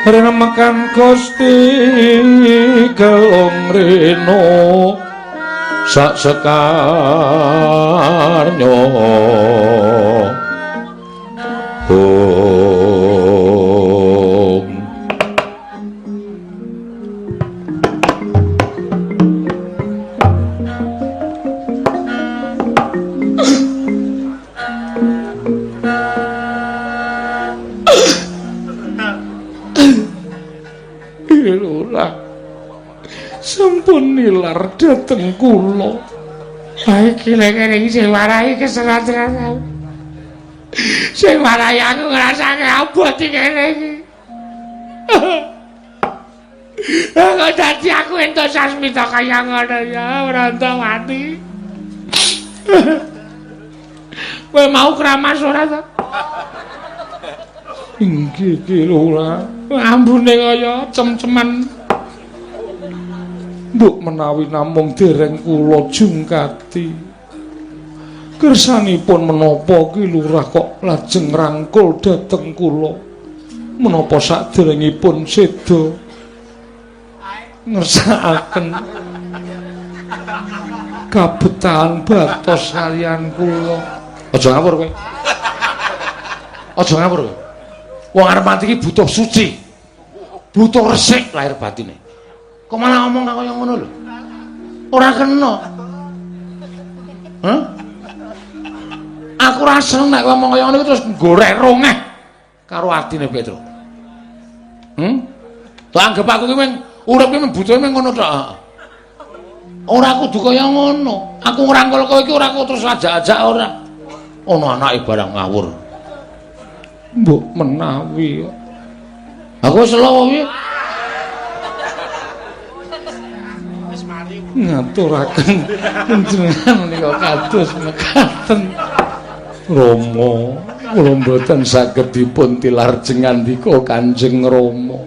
Renemekan Gusti Gelung Reno sak sekarnya. Om. Lurah sampun nilar dhateng kula. Ha iki lek kene iki sing warai keserat-serat. Sing warai aku ngrasake abot iki kene iki. Kok dadi aku entuk sasmita kaya ngono ya, Brantawati. Kowe mau kramas ora to? Inggih Ki Lurah. Ambune kaya cem-ceman. Mbok menawi namung dereng kula jungkati. Kersanipun menapa Ki Lurah kok lajeng rangkul dhateng kula? Menapa saderengipun seda ngersakaken kabetahan batos kaliyan kula? Aja ngawur kowe. Aja ngawur kowe. Wong arep mati iki butuh suci. Butuh resik lahir batine. Kok malah ngomong kaya ngono lho? Ora kena. Hah? Aku ora seneng nek ngomong kaya ngono terus gorek rongeh karo atine Petro. Tak anggap aku ki mung urip ki mung butuhe mung ngono tok. Ora kudu kaya ngono. Aku ngrangkul kowe iki ora kok terus ajak-ajak ora. Ono anake barang ngawur. Mbok menawi aku wis selo piye? Ngaturaken panjenengan menika kados mekaten. Rama, kula mboten saged dipun tilar jengandika Kanjeng Rama.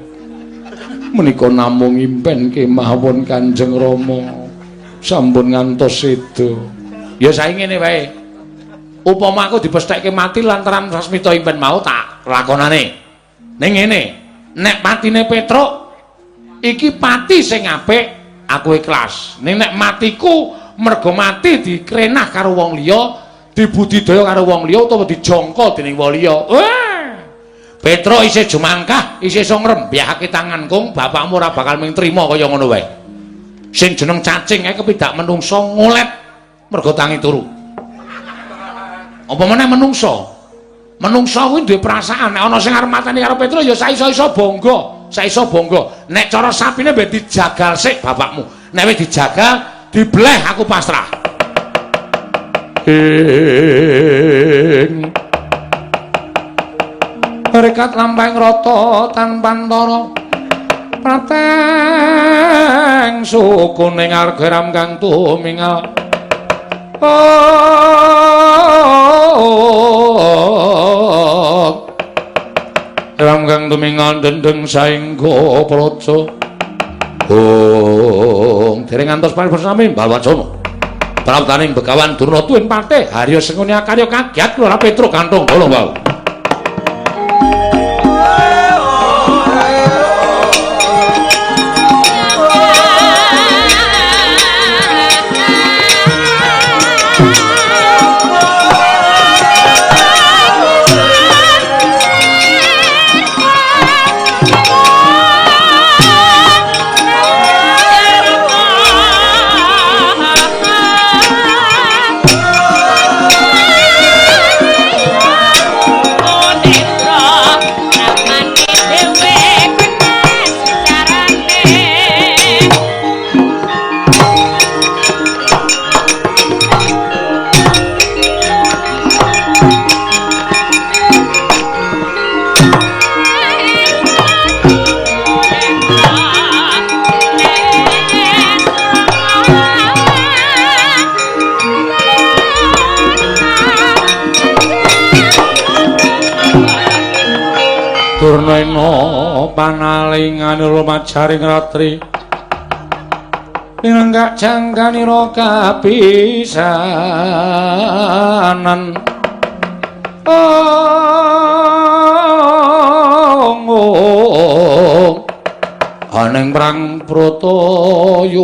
Menika namung impen kemawon Kanjeng Rama sampun ngantos seda. Ya saiki ngene wae. Upama aku dipestheke mati lantaran sasmita impen mau tak lakonane. Ning ngene, nek patine Petruk iki pati sing apik, aku ikhlas. Ning nek matiku mergo mati dikrenah karo wong liya, dibudidaya karo wong liya utawa dijangka dening wong liya. Petruk isih jumangkah, isih iso ngrembyahake tangan kung, bapakmu ora bakal mung trima kaya ngono wae. Sing jeneng cacing ae kepidak menungso ngolet mergo tangi turu. Apa meneh menungso? Menungso kuwi duwe perasaan. Nek ana sing arep mateni karo Petruk ya saiso-iso bangga, saiso bangga. Nek cara sapine mbek dijagal sik bapakmu. Nek wis dijagal, dibleh aku pasrah. Ing rekat lampahing rata tanpa antara prateng suku ning arga ram kang tumingal. Ram kang tumingal dendeng saengga praja. Ong dereng ngantos paribasan Balwacana. Praptaning Begawan Durna tuwin patih Harya Sengkuni akarya kagiat kula Petruk kanthong kala wau. Durnaena panalingan lumajaring ratri linenggak jangganira kapisanan. Ong Aning perang Bratayuda.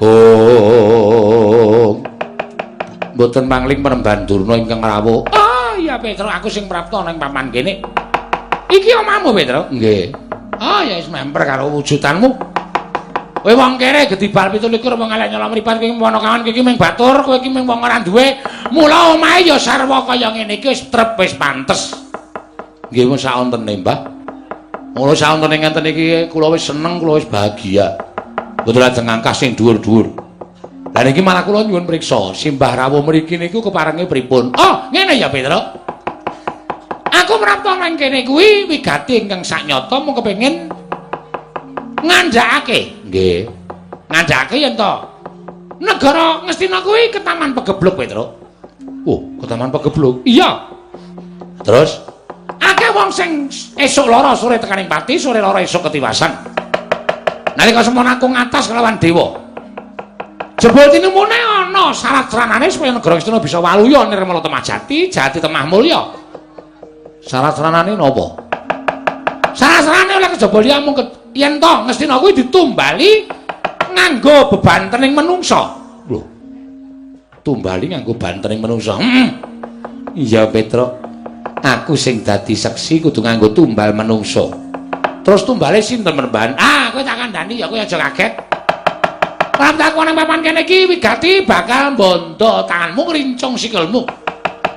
Oh. Mboten mangling Panembahan Durna ingkang rawuh. Oh iya Petro, aku sing prapta nang papan kene. Iki omahmu Petro? Nggih. Oh ya wis memper karo wujudanmu. Kowe wong kere gedhi bal 27 wong elek nyolong mripat kowe ana kawan kowe iki mung batur, kowe iki mung wong ora duwe. Mula omahe ya sarwa kaya ngene iki wis trep wis pantes. Nggih wis saontene, Mbah. Mula saontene ngenten iki kula wis seneng, kula wis bahagia. Mboten lajeng ngangkah sing dhuwur-dhuwur. Lah niki malah kula nyuwun priksa, simbah rawuh mriki niku keparenge pripun? Oh, ngene ya Petro. Aku prapta nang kene kuwi wigati ingkang saknyata mung kepengin ngandhakake. Nggih. Ngandhakake yen to negara Ngastina kuwi ketaman pegebluk Petro. Oh, ketaman pegebluk. Iya. Terus akeh wong sing esuk lara sore tekaning pati, sore lara esuk ketiwasan. Nalika semono aku ngatas kelawan dewa. Jebul tinemune ana syarat sranane supaya negara Ngastina bisa waluya nirmala temah jati, jati temah mulya. Syarat sranane napa? Syarat sranane oleh kejaba liya mung yen to Ngastina kuwi ditumbali nganggo bebantening menungsa. Lho. Tumbali nganggo bantening menungsa. Heeh. Iya Petro. Aku sing dadi seksi kudu nganggo tumbal menungsa. Terus tumbale sinten Panembahan? Ah, kowe tak kandhani ya kowe aja kaget. Praptaku nang papan kene iki wigati bakal mbondo tanganmu ngrincung sikilmu.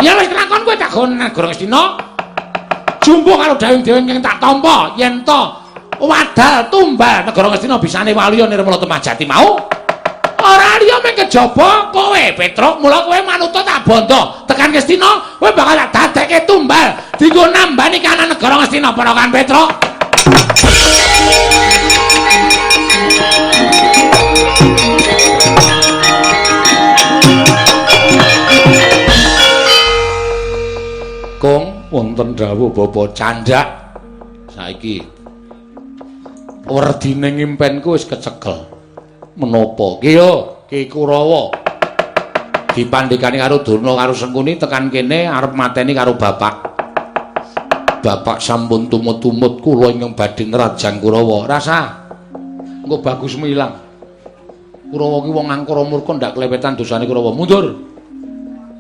Ya wis kelakon kowe tak gon negara Ngastina. Jumbo karo dawing-dawing ingkang tak tampa yen to wadal tumbal negara Ngastina bisane waluya nirmala temah jati mau. Ora liya mung kejaba kowe Petruk, mula kowe manuta tak bondo tekan Ngastina kowe bakal tak dadekke tumbal dienggo nambani kahanan negara Ngastina ponakan Petruk. Kong wonten dawuh Bapak candhak saiki werdine ngimpenku wis kecekel. Menapa? Ki yo Ki Kurawa dipandhekani karo Durna karo Sengkuni tekan kene arep mateni karo bapak. Bapak sampun tumut-tumut kula ingkang badhe nrajang Kurawa. Rasa engko bagusmu ilang. Kurawa ki wong angkara murka ndak klewetan dosane Kurawa. Mundur.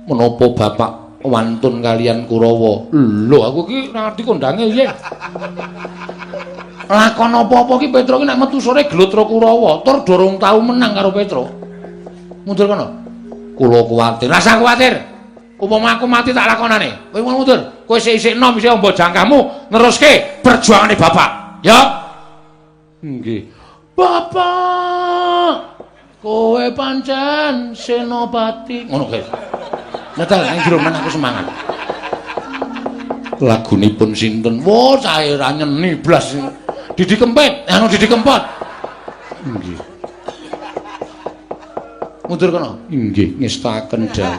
Menapa bapak wantun kalian Kurawa? Lho aku ki ora ngerti kondange piye. Lakon apa-apa ki Petro ki nek metu sore glotro Kurawa, tur durung tau menang karo Petro. Mundur kono. Kula kuwatir. Rasa kuwatir. Upama aku mati tak lakonane. Kowe mundur. Kowe isih-isih enom isih ombo jangkahmu neruske perjuangane bapak. Ya. Nggih. Bapak, kowe pancen senopati. Ngono guys. Nyetel ning jero men aku semangat. Lagunipun sinten? Wah, cahe ra nyeni blas. Didi Kempit, anu Didi Kempot. Nggih. Mundur kono. Nggih, ngestaken dawuh.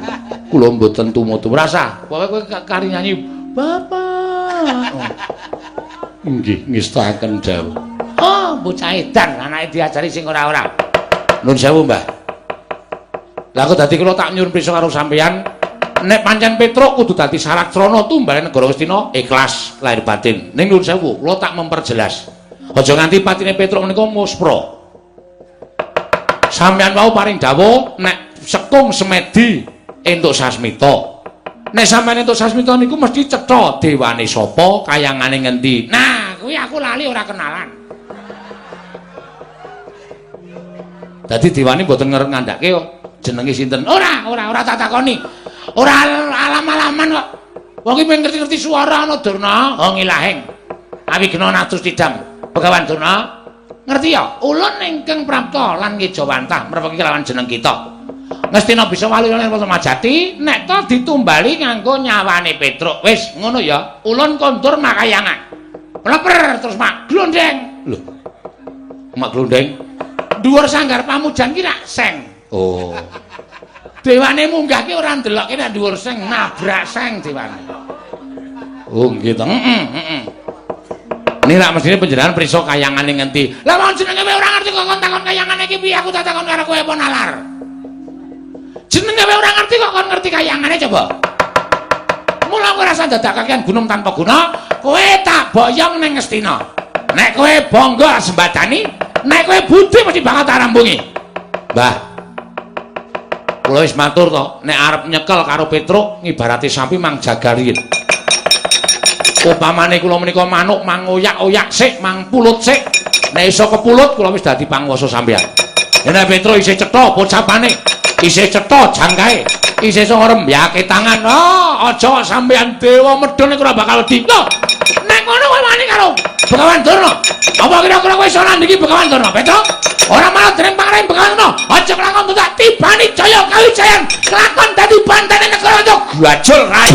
Kula mboten tumut. Rasa, pokoke kowe kari nyanyi Bapak. Oh. Nggih, ngestaken dawuh. Oh, bocah edan anake diajari sing ora-ora. Nuwun sewu, Mbah. Lah kok dadi kula tak nyuwun prisa karo sampeyan, nek pancen Petruk kudu dadi syarat srana tumbale negara Ngastina ikhlas lahir batin. Ning nuwun sewu, kula tak memperjelas. Aja nganti patine Petruk menika muspra. Sampeyan wau paring dawuh nek sekung semedi entuk sasmita. Nek sampeyan entuk sasmita niku mesti cetha dewane sapa, kayangane ngendi. Nah, kuwi aku lali ora kenalan. Dadi dewane mboten ngandhake jenenge sinten. Ora, ora, ora tak takoni. Ora alam-alaman kok. Wong iki ngerti-ngerti suara ana Durna, oh ngilahing. Awigna natus tidam. Begawan Durna, ngerti ya? Ulun ingkang prapta lan ngejawantah mrepeki kelawan jeneng kita. Ngastina bisa waluya lan Majati nek to ditumbali nganggo nyawane Petruk. Wis ngono ya. Ulun kondur makayangan. Pleper terus mak glondeng. Lho. Mak glondeng. Dhuwur sanggar pamujan ki rak seng. Oh. Dewane munggah ki ora ndelokke nek dhuwur seng, nabrak seng dewane. Oh nggih to. Heeh, heeh. Ini rak mestine panjenengan prisa kayangane ngendi. Lah wong jenenge kowe ora ngerti kok kon takon kayangane iki piye, aku tak takon karo kowe apa nalar. Jenenge kowe ora ngerti kok kon ngerti kayangane coba. Mula kowe rasa dadak kakean gunung tanpa guna, kowe tak boyong ning Ngastina. Nek kowe bangga sembadani, nek kowe budi mesti bakal tak rambungi. Mbah, kula wis matur to, nek arep nyekel karo Petruk ngibarate sapi mang jaga riyin. Upamane kula menika manuk mang oyak-oyak sik, mang pulut sik. Nek iso kepulut kula wis dadi panguwasa sampeyan. Nek Petruk isih cetha pocapane, isih cetha jangkae, isih iso ngrembyake tangan. Oh, aja sampeyan dewa medhun nek ora bakal wedi. Lho, nek ngono kowe wani karo Begawan Durna. Apa kira-kira kowe iso nandingi Begawan Durna, Petruk? Ora malah dening pangeran Begawan Durna. Aja kelakon tak tibani jaya kawijayan. Kelakon dadi bantene negara untuk gajul rai.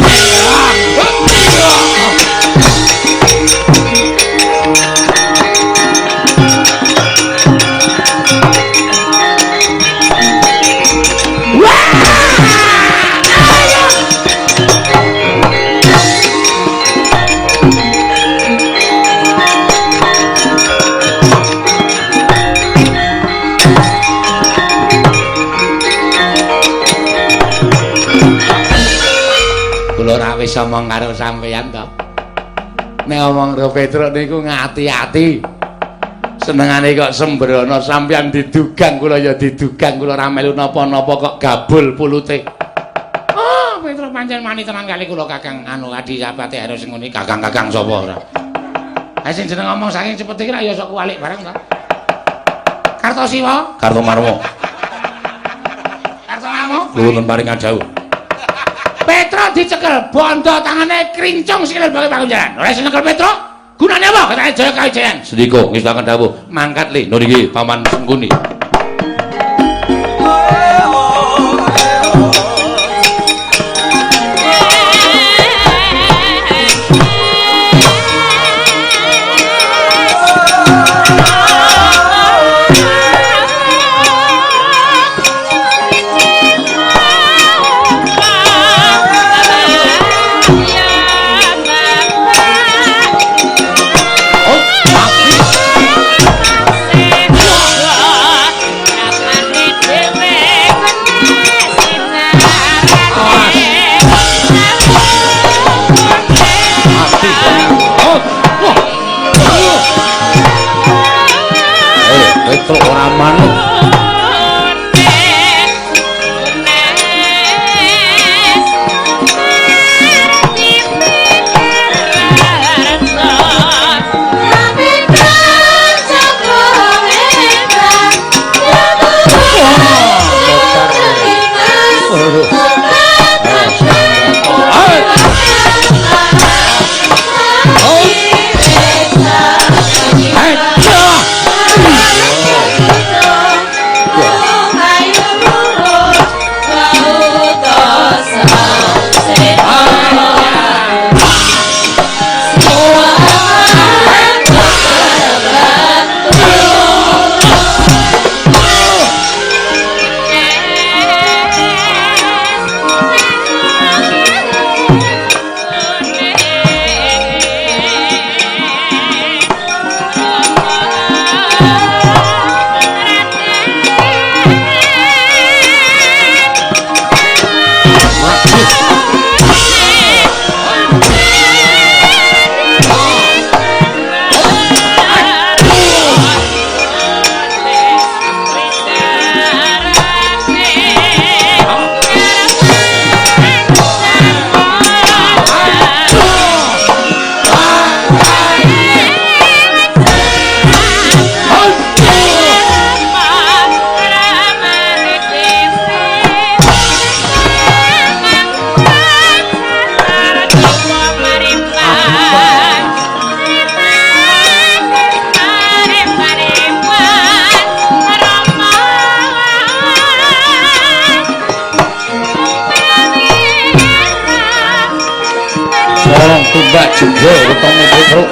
Wis omong karo sampeyan to. Nek omong karo Petruk niku ngati-ati. Senengane kok sembrono sampeyan didugang kula ya didugang kula ora melu napa-napa kok gabul pulute. Oh, Petruk pancen wani tenan kali kula Kakang anu adi sapate harus ngene kakang-kakang sapa ora. Ha sing jeneng ngomong saking cepet iki ra ya sok kuwalik bareng to. Kartosiwa, Kartomarmo. Kartomarmo, nuwun paringan jauh. Petruk dicekel, bondo tangane krincung sikile bagi pakunjaran. Ora iso nyekel Petruk. Gunane apa? Katane Jaya Kawijayan. Sendika ngestaken dawuh, mangkat le. Niki Paman Sengkuni. Petruk ora manut. Tumbak jenggo wetenge Petruk.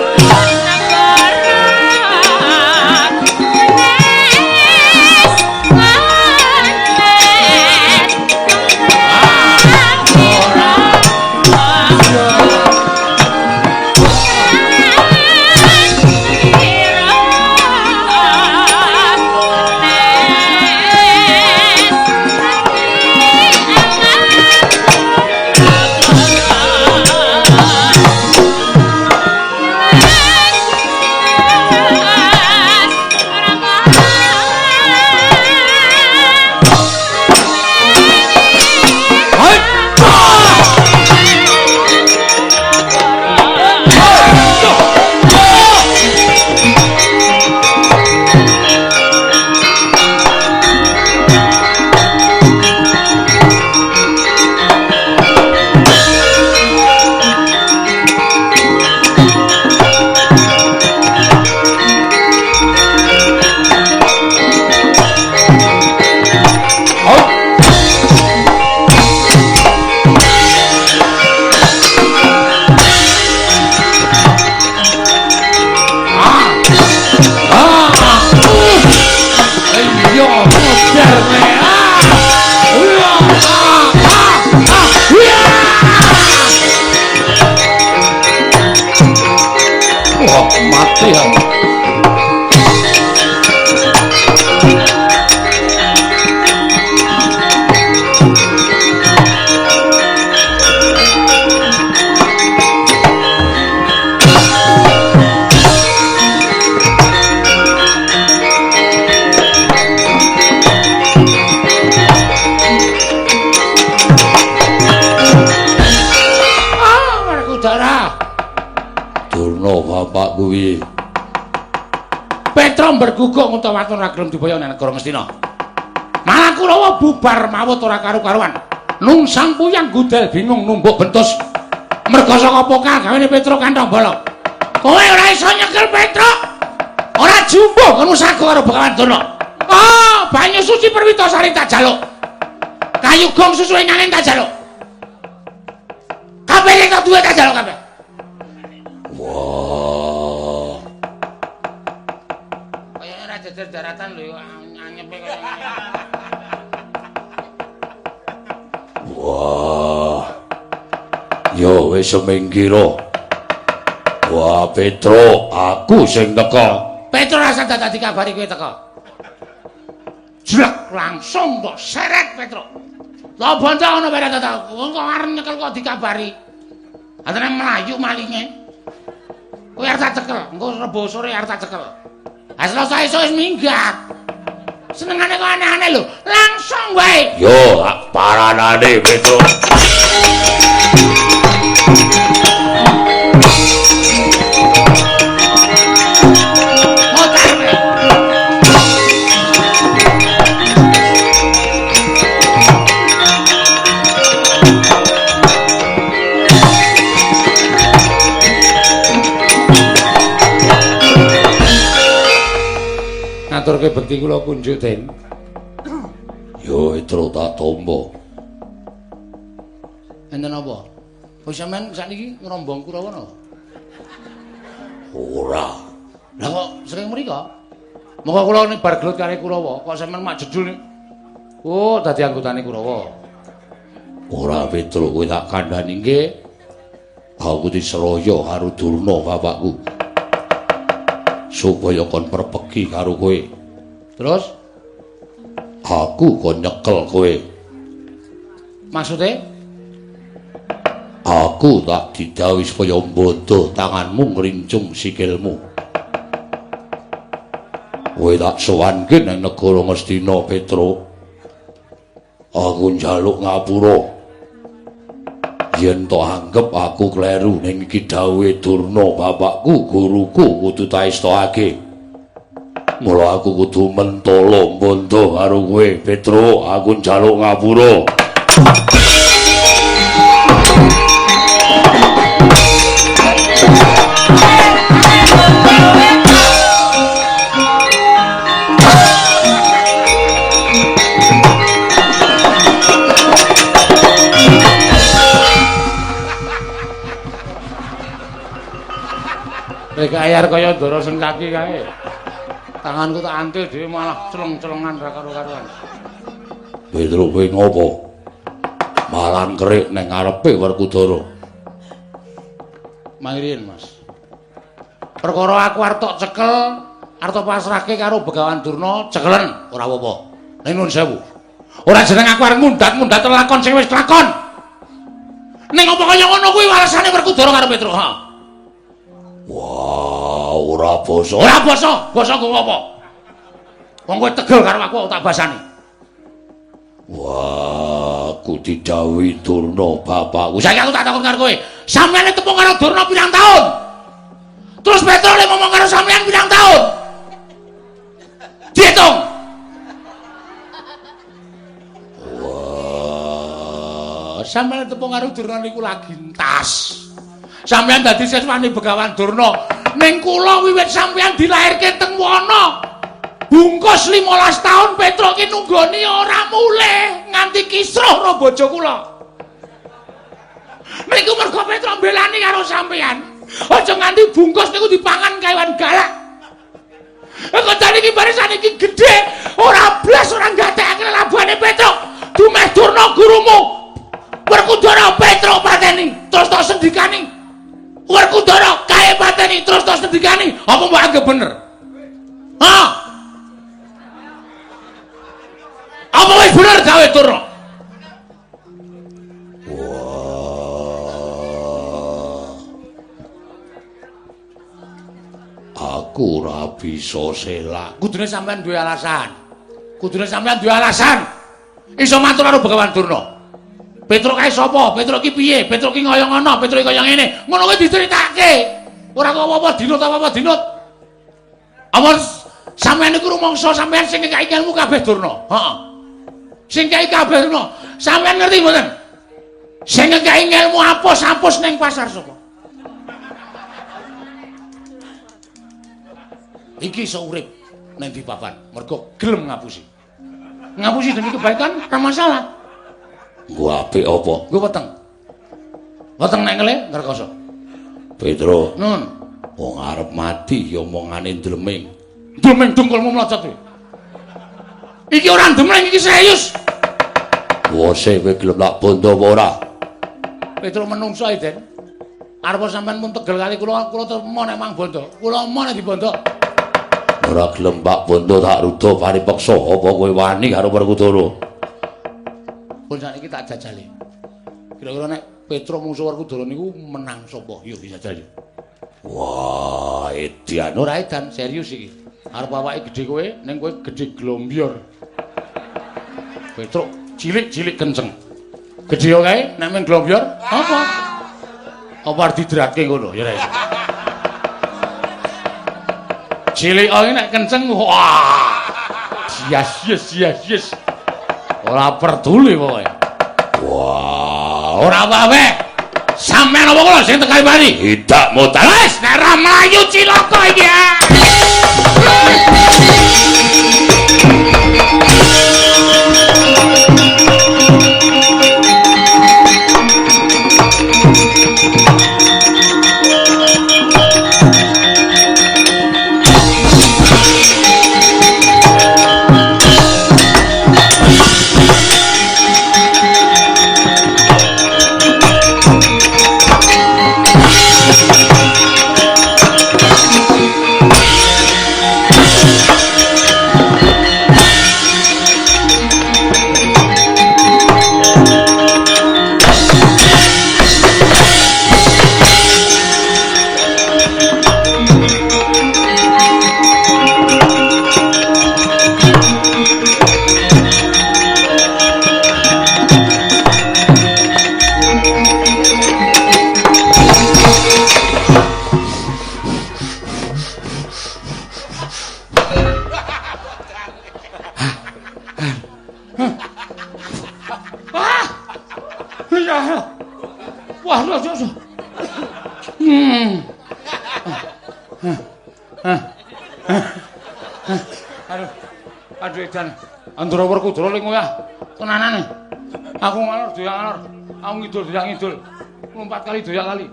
Wah, mati ya. Bapak kuwi Petro berguguk ngutawatun ora gelem diboyong nang negara Ngastina. Malah Kurawa bubar mawut ora karu-karuan. Nungsang puyang gudel bingung numbuk bentus. Merga saka pokal gawene Petro kantong bolong. Kowe ora iso nyekel Petro. Ora jumbuh ngono sago karo Begawan Durna. Ah, banyu suci Perwitasari tak jaluk. Kayu gong susuhe ngangin tak jaluk. Kabeh sing tak duwe tak jaluk kabeh. Wah. Kayaknya ora jejer daratan lho anyepe kaya ngene. Wah. Yo wis minggir. Wah, Petro, aku sing teka. Petro rasa dadak dikabari kowe teka. Jlek langsung mbok seret Petro. Lha bonco ngono bae ta. Wong kok arep nyekel kok dikabari. Atene mlayu malinge. Kowe arep tak cekel, engko rebo sore arep tak cekel. Ha selasa esuk wis minggat. Senengane kok aneh-aneh lho, langsung wae. Yo, tak paranane Petro. Motor kowe. Ngaturke bekti kula kunjuk, Den. Yo, Petro tak tampa. Enten apa? Kok sampean sakniki ngrombong Kurawa napa? Ora. Lah kok sering mriko? Monggo kula nek bar gelut karo Kurawa, kok sampean mak jedul. Oh, dadi anggotane Kurawa. Ora, Petro, kowe tak kandhani nggih. Aku diseraya karo Durna bapakku. Supaya kon perpeki karo kowe. Terus aku kon nyekel kowe. Maksude? Aku tak didhawuhi supaya mbodo tanganmu ngrincung sikilmu. Kowe tak sowanke nang negara Ngastina, Petro. Aku njaluk ngapura. Yen tok anggep aku kleru ning iki dawuhe Durna bapakku, guruku kudu taestokake. Mula aku kudu mentala mbondo karo kowe, Petro. Aku njaluk ngapura. Rek ayar kaya ndara sengkaki kae. Tanganku tak antil dhewe malah celeng-celengan ra karo-karuan. Petro kowe ngopo? Malah kerik nang ngarepe Werkudara. Mangirin, Mas. Perkara aku arep tok cekel, arep tok pasrahke karo Begawan Durna, cekelen ora apa-apa. Ning nuwun sewu. Ora jeneng aku arep mundat-mundat lakon sing wis lakon. Ning apa kaya ngono kuwi walesane Werkudara karo Petro, ha? Wah, ora basa. Ora basa, basa nggo apa? Wong kowe tegel karo aku tak basani. Wah, aku didhawuhi Durna bapakku. Saiki aku tak takon karo kowe. Sampeyan tepung karo Durna pirang taun? Terus Petro le ngomong karo sampeyan pirang taun? Diitung. Wah, sampeyan tepung karo Durna niku lagi entas. Sampeyan dadi siswane Begawan Durna. Ning kula wiwit sampeyan dilairke teng wana. Bungkus 15 taun Petro ki nunggoni ora mulih nganti kisruh ro bojo kula. Niku mergo Petro mbelani karo sampeyan. Aja nganti bungkus niku dipangan kewan galak. Kok jane iki barisan iki gedhe, ora blas ora gatekake lelabuhane Petro. Dumeh Durna gurumu. Werkudara Petro pateni, terus tok sendikani. Werkudara kae pateni, terus tok sendikani. Apa mbok anggap bener? Hah? Apa wis bener gawe Durna? Wah. Aku ora bisa selak. Kudune sampean duwe alasan. Kudune sampean duwe alasan. Iso matur karo Begawan Durna. Petruk kae sapa? Petruk ki piye? Petruk ki kaya ngono, Petruk kaya ngene. Ngono kuwi diceritake. Ora kok apa-apa dinut apa-apa dinut. Apa sampean niku rumangsa sampean sing ngekeki ilmu kabeh Durna? Heeh. Sing ngekeki kabeh Durna. Sampean ngerti mboten? Sing ngekeki ilmu apus-apus ning pasar sapa? Iki iso urip ning di papan, mergo gelem ngapusi. Ngapusi demi kebaikan ora masalah. Nggo apik apa? Nggo weteng. Weteng nek ngele ngrekoso. Petro, nun, wong arep mati ya omongane ndleming. Ndleming dengkulmu mlocot kuwi. Iki ora ndleming, iki serius. Wose kowe gelem tak bondo apa ora? Petro menungso ae, Den. Arep sampean pun tegel kali kula, kula temo nek mang bondo. Kula emo nek dibondo. Ora gelem Pak Bondo tak rudo paripeksa apa kowe wani karo Werkudara? Pun sakniki tak jajali. Kira-kira nek Petruk mungsuh Werkudara niku menang sapa? Yo dijajal yo. Wah, edan ora edan, serius iki. Arep awake gedhe kowe, ning kowe gedhe glombior. Petruk cilik-cilik kenceng. Gedhe yo kae nek men glombior apa? Apa arep didratke ngono ya ora iso. Cilik ae nek kenceng wah. Yes yes yes yes. Ora peduli pokoke. Wah, ora apa-apa. Sampeyan apa kula sing tekan mari? Tidak mutar. Wis nek ora mlayu cilaka iki. Aduh, aduh edan. Andra Werkudara ling ngoyah tenanane. Aku ngalor doyak ngalor, aku ngidul doyak ngidul. Lompat kali doyak kali.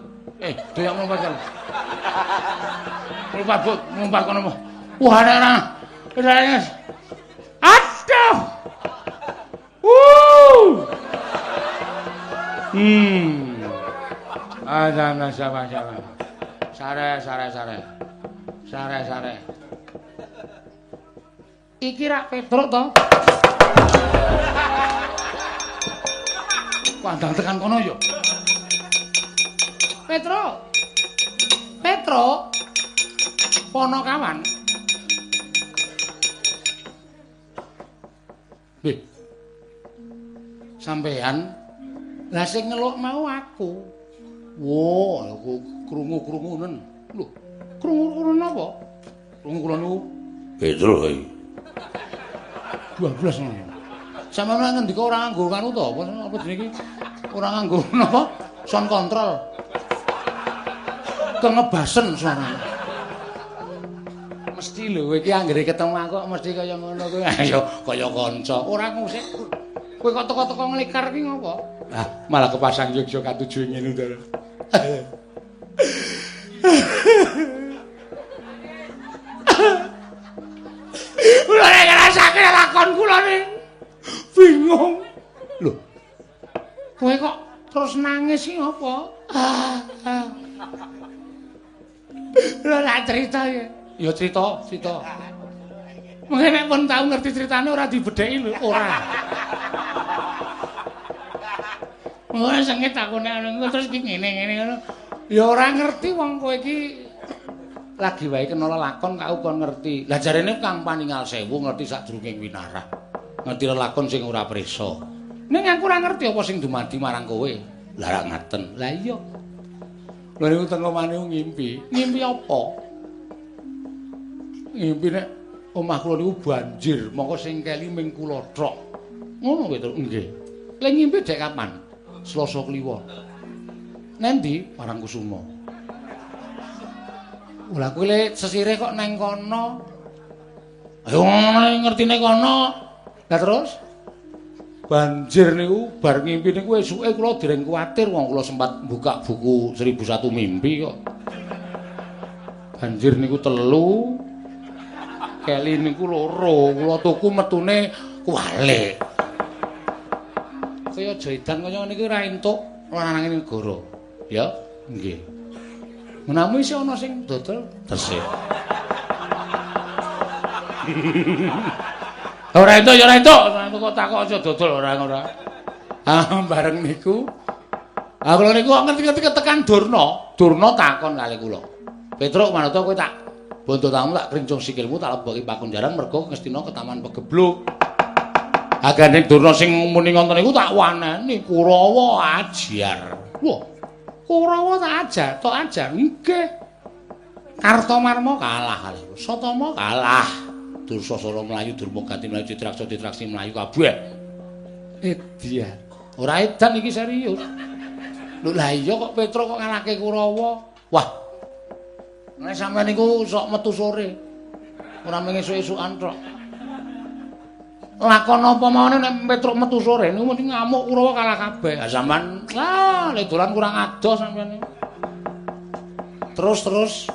Doyak lompat kali. Lompat bot, lompat kono. Wah, ora. Aduh. Ada siapa siapa. Sare sare sare. Sare sare. Iki rak Petruk to? Pandang tekan kono yo. Petruk. Petruk. Ponokawan. Nggih. Sampean lah sing ngeluk mau aku. Wah, aku krungu-krungunen. Lho, krungu-krungunen apa? Krungu kula niku Petruk iki. 12 ngono. Sampeyan ngendika ora nganggo kanu to, apa apa jenenge iki? Ora nganggo napa? Sound control. Kengebasen suarane. Mesti lho kowe iki anggere ketemu aku kok mesti kaya ngono kuwi. Ayo kaya kanca. Ora ngusik. Kowe kok teko-teko nglikar ki ngopo? Ah, malah kepasang yogya katuju ngene to. Kula nek ngrasake lakon kula ni bingung. Lho. Kowe kok terus nangis iki ngopo? Lha tak cerita ya. Ya cerita, cerita. Mengke nek pun tau ngerti ceritane ora dibedheki lho, ora. Ora sengit aku nek ngono terus iki ngene-ngene ngono. Ya ora ngerti wong kowe iki lagi wae kena lelakon kau kon ngerti. Lah jarene Kang Paningal Sewu ngerti sadurunge winarah. Ngerti lelakon sing ora prisa. Ning aku ora ngerti apa sing dumadi marang kowe. Lah ra ngaten. Lah iya. Lha niku teng omah niku ngimpi. Ngimpi apa? Ngimpi nek omah kula niku banjir, mongko sing keli ming kula tok. Ngono kowe to? Nggih. Lah ngimpi dek kapan? Selasa Kliwon. Nendi? Parangkusuma. Lah kowe le sesire kok neng kono. Ayo ngertine kono. Lah terus banjir niku bar ngimpi niku esuke kula dereng kuwatir wong kula sempat buka buku 1001 mimpi kok. Banjir niku 3, keli niku 2, kula tuku metune kuwalik. Kaya aja edan kaya ngene iki ora entuk lanange negara. Ya, nggih. Menawi isih ana sing dodol tesih. Ora entuk ya ora entuk, kok takok aja dodol ora ora. Ah bareng niku. Ah kula niku ngerti-ngerti ketekan Durna. Durna takon kali kula. Petruk manut kowe tak bondo tamu tak krincung sikilmu tak leboki pakunjaran mergo Ngastina ketaman pegebluk. Agane Durna sing muni ngoten niku tak waneni Kurawa ajar. Wah, Kurawa tak ajar, tok ajar. Nggih. Kartomarma kalah kali. Satama kalah. Dursasana mlayu, Durmagati mlayu, Citraksa Citraksi mlayu kabeh. Edian. Ora edan iki serius. Lho lah iya kok Petruk kok ngalahke Kurawa. Wah. Nek sampeyan niku sok metu sore. Ora mung esuk-esukan tok. Lakon apa mawon nek Petruk metu sore niku mesti ngamuk Kurawa kalah kabeh. Ha sampean lah lek dolan kurang adoh sampean niku. Terus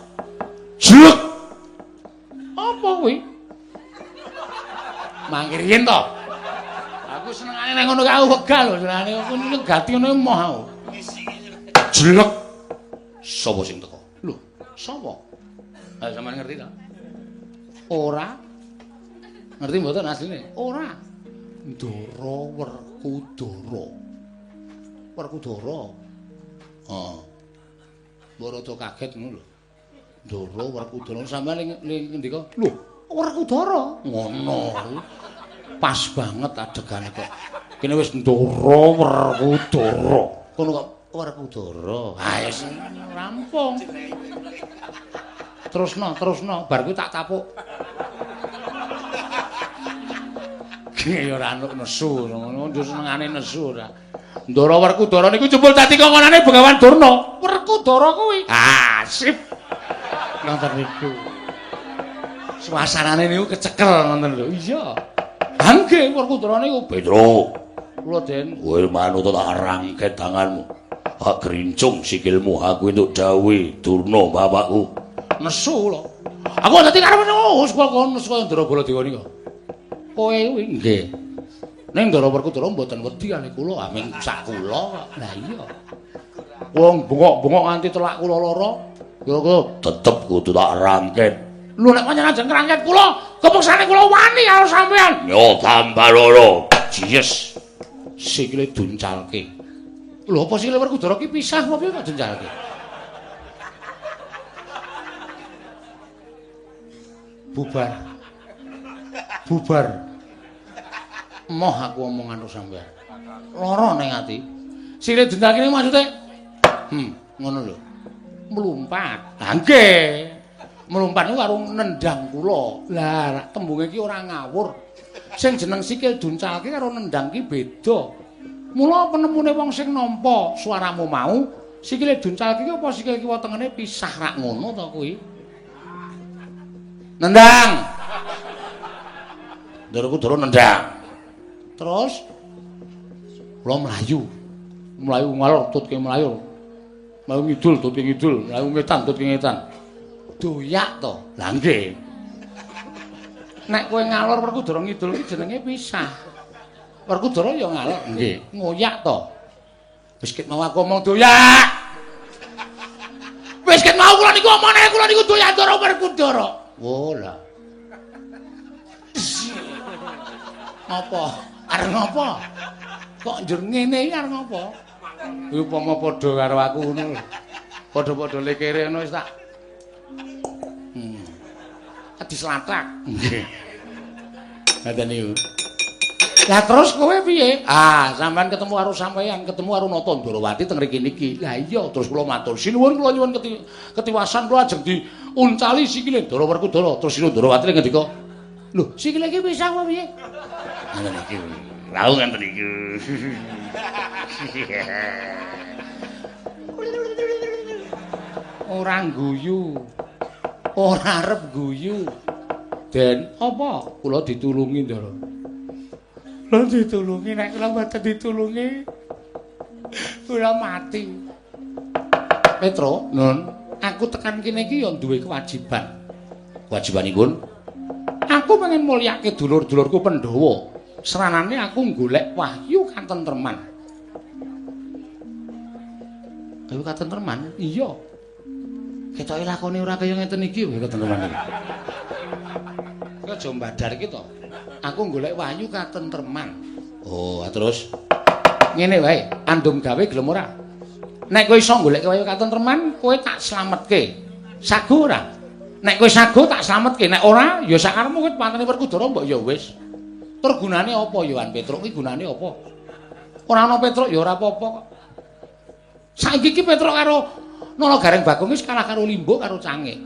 jlek. Apa kuwi? Mangkir yen to. Aku senengane nek ngono aku wegah lho senengane aku gati ngono emoh aku. Jlek. Sapa sing teko? Lho, sapa? Ha sampean ngerti ta? Ora. Ngerti mboten asline? Ora. Ndara Werkudara. Werkudara. Heeh. Mbok rada kaget ngono lho. Ndara Werkudara sampeyan ngendika, lho, Werkudara. Ngono. Pas banget adegane kok. Kene wis Ndara Werkudara. Kono kok Werkudara. Ha wis rampung. Terusno, terusno, bar kuwi tak tapuk. Ya ora anuk nesu, ngono senengane nesu ora. Ndara Werkudara niku jebul dadi kongkonane Begawan Durna. Werkudara kuwi. Ah, sip. Nonton niku. Suasanane niku kecekel ngoten lho. Iya. Ha nggih Werkudara niku Petruk. Kula Den, kowe manut tak rangket tanganmu. Hak grincung sikilmu aku entuk dawuhe Durna bapakku. Nesu kula. Aku dadi karep wis kok nesu kaya Ndara Baladewa niku. Kowe kuwi nggih. Ning Ndara Werkudara mboten wedi kali kula, aming sak kula kok. Lah iya. Kula bengok-bengok nganti telak kula lara. Kira-kira tetep kudu tak rangket. Lho nek pancen ajeng ngrangket kula, kepeksane kula wani karo sampean. Yo tambah loro. Jiyes. Sikile duncalke. Lho apa sikile Werkudara ki pisah apa piye kok duncalke? Bubar. Bubar. Emoh aku omongan karo sampean. Lara ning ati. Sikile duncalke niku maksude ngono lho. Mlumpat. Ha nggih. Mlumpat niku karo nendang kula. Lah tembunge iki ora ngawur. Sing jeneng sikil duncalke karo nendang ki beda. Mula penemune wong sing nampa suaramu mau, sikile duncalke ki apa sikil kiwa tengene pisah rak ngono to kuwi? Nendang. Ndara Kudara nendang. Terus kula mlayu. Mlayu ngalor tutke mlayu. Mlayu ngidul tutke ngidul, mlayu ngetan tutke ngetan. Doyak to. Lah nggih. Nek kowe ngalor Werkudara ngidul ki jenenge pisah. Werkudara ya ngalor nggih, ngoyak to. Wis ket mau aku omong doyak. Wis ket mau kula niku niku omongane kula niku Duyandara Werkudara. Oh lah. Apa? Arep ngopo? Kok njur ngene iki arep ngopo? Kuwi upama padha karo aku ngono lho. Padha-padha lekere ngono wis tak. Dislatak. Nggih. Ngaten niku. Lah terus kowe piye? Ah, sampean ketemu karo sampeyan, ketemu karo Nata Ndrawati teng mriki niki. Lah iya, terus kula matur sinuwun, kula nyuwun ketiwasan kula ajeng diuncali sikile Ndara Werkudara. Terus Sinuwun Ndrawati ngendika, "Lho, sikile iki pisang apa piye?" Ngoten iki. Lha ngoten iki. Ora guyu. Ora arep guyu. Den, apa? Kula ditulungi, Ndara. Lha ditulungi, nek kula mboten ditulungi kula mati. Petro, Nun, aku tekan kene iki ya duwe kewajiban. Kewajibanipun aku pengen mulyake dulur-dulurku Pandhawa. Seranane aku golek wahyu katentreman. Wahyu katentreman? Iya. Ketoke lakone ora kaya ngeten iki wahyu katentreman iki. Aja mbadar iki to. Aku golek wahyu katentreman. Oh, terus ngene wae, andum gawe gelem ora? Nek kowe iso golek wahyu katentreman, kowe tak slametke. Sago ora? Nek kowe sago tak slametke, nek ora ya sakarepmu kowe pateni Werkudara mbok ya wis. Tur gunane apa ya Wan Petruk iki gunane apa? Ora ana Petruk ya ora apa-apa kok. Saiki iki Petruk karo Nala Gareng Bagong wis kalah karo Limbuk karo Cangik.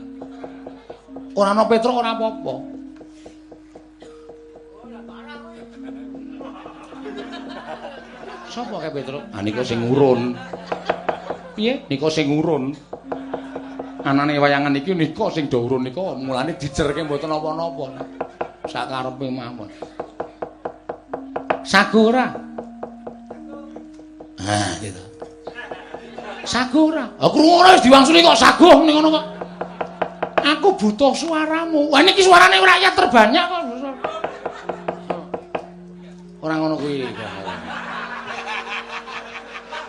Ora ana Petruk ora apa-apa. Sapa kae Petruk? Ah nika sing urun. Piye? Nika sing urun. Anane wayangan iki nika sing do urun nika mulane dijerke mboten napa-napa. Sakarepe mawon. Sago ora? Ah, gitu. Sago ora? Ah krungu ora wis diwangsuli kok sago ning ngono kok. Aku butuh suaramu. Wah niki suarane rakyat terbanyak kok. Ora ngono kuwi.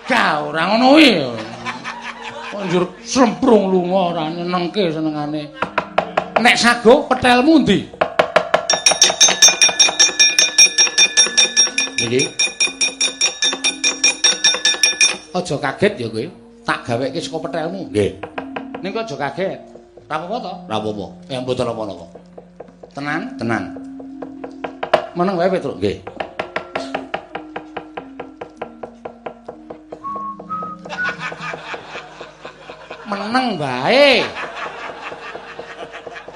Gak ora ngono kuwi. Kok njur slemprung lunga ora nyenengke senengane. Nek sago petelmu ndi? Niki. Aja kaget ya kowe. Tak gaweke saka petelmu. Nggih. Ning kok aja kaget. Ora apa-apa to? Ora apa-apa. Ya mboten napa-napa. Tenan? Tenan. Meneng wae Petruk. Nggih. Meneng wae.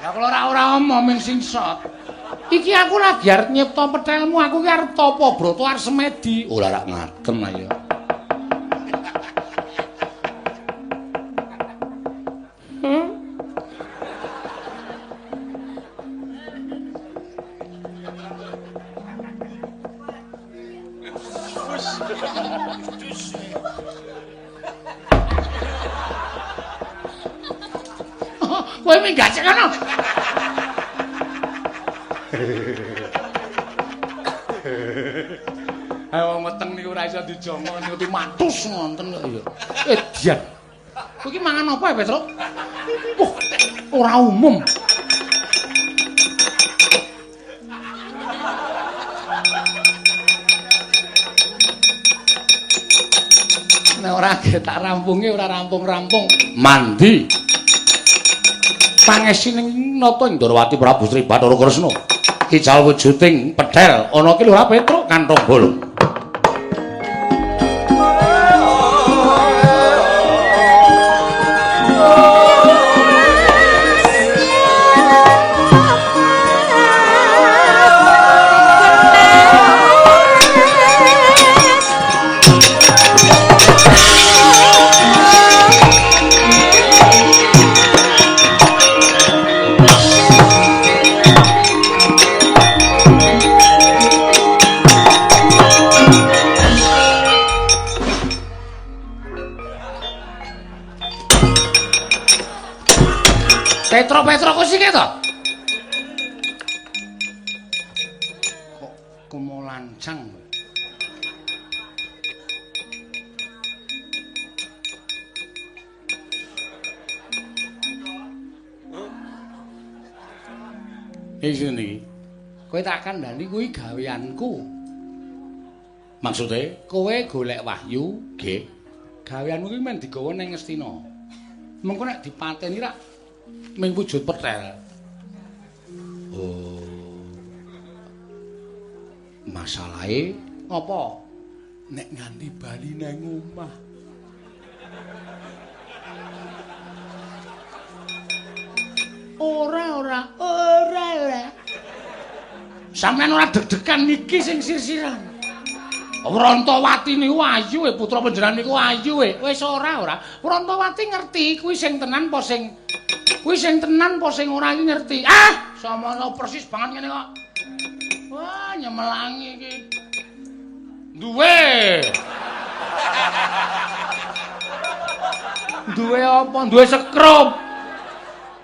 Lah kula ora omong ming singsot. Iki aku lagi arep nyipta petelmu, aku ki arep tapa brata arep semedi. Ora rak ngaten ayo. Kowe minggat sik kono. Ayo wong weteng niku ora iso dijongo niku matus ngonten kok ya. Edian. Kowe iki mangan apa ya, Petruk? Wah, ora umum. Nek ora tak rampungi ora rampung-rampung. Mandi. Pangesi ning Nata Ndrawati Prabu Sri Bathara Kresna. Kijal wujuding pedhel ana ki Lurah Petruk kantong bolong. Petro-petro kok sik to? Kok kumolancang. Iki sinten iki? Kowe tak kandhani kuwi gaweanku. Maksude kowe golek wahyu, nggih. Gaweanmu kuwi men digawa ning Ngastina. Mengko nek dipateni rak ming wujud petel. Oh. Masalahe apa? Nek nganti bali nang omah. Ora ora ora ora. Sampeyan ora deg-degan niki sing sir-siran. Wrontowati niku ayu e, putra panjenengan niku ayu e. Wis ora ora. Wrontowati ngerti kuwi sing tenan apa sing kuwi sing tenan apa sing ora iki ngerti. Ah, samono persis banget ngene kok. Wah, nyemelangi iki. Duwe. Duwe apa? Duwe sekrup.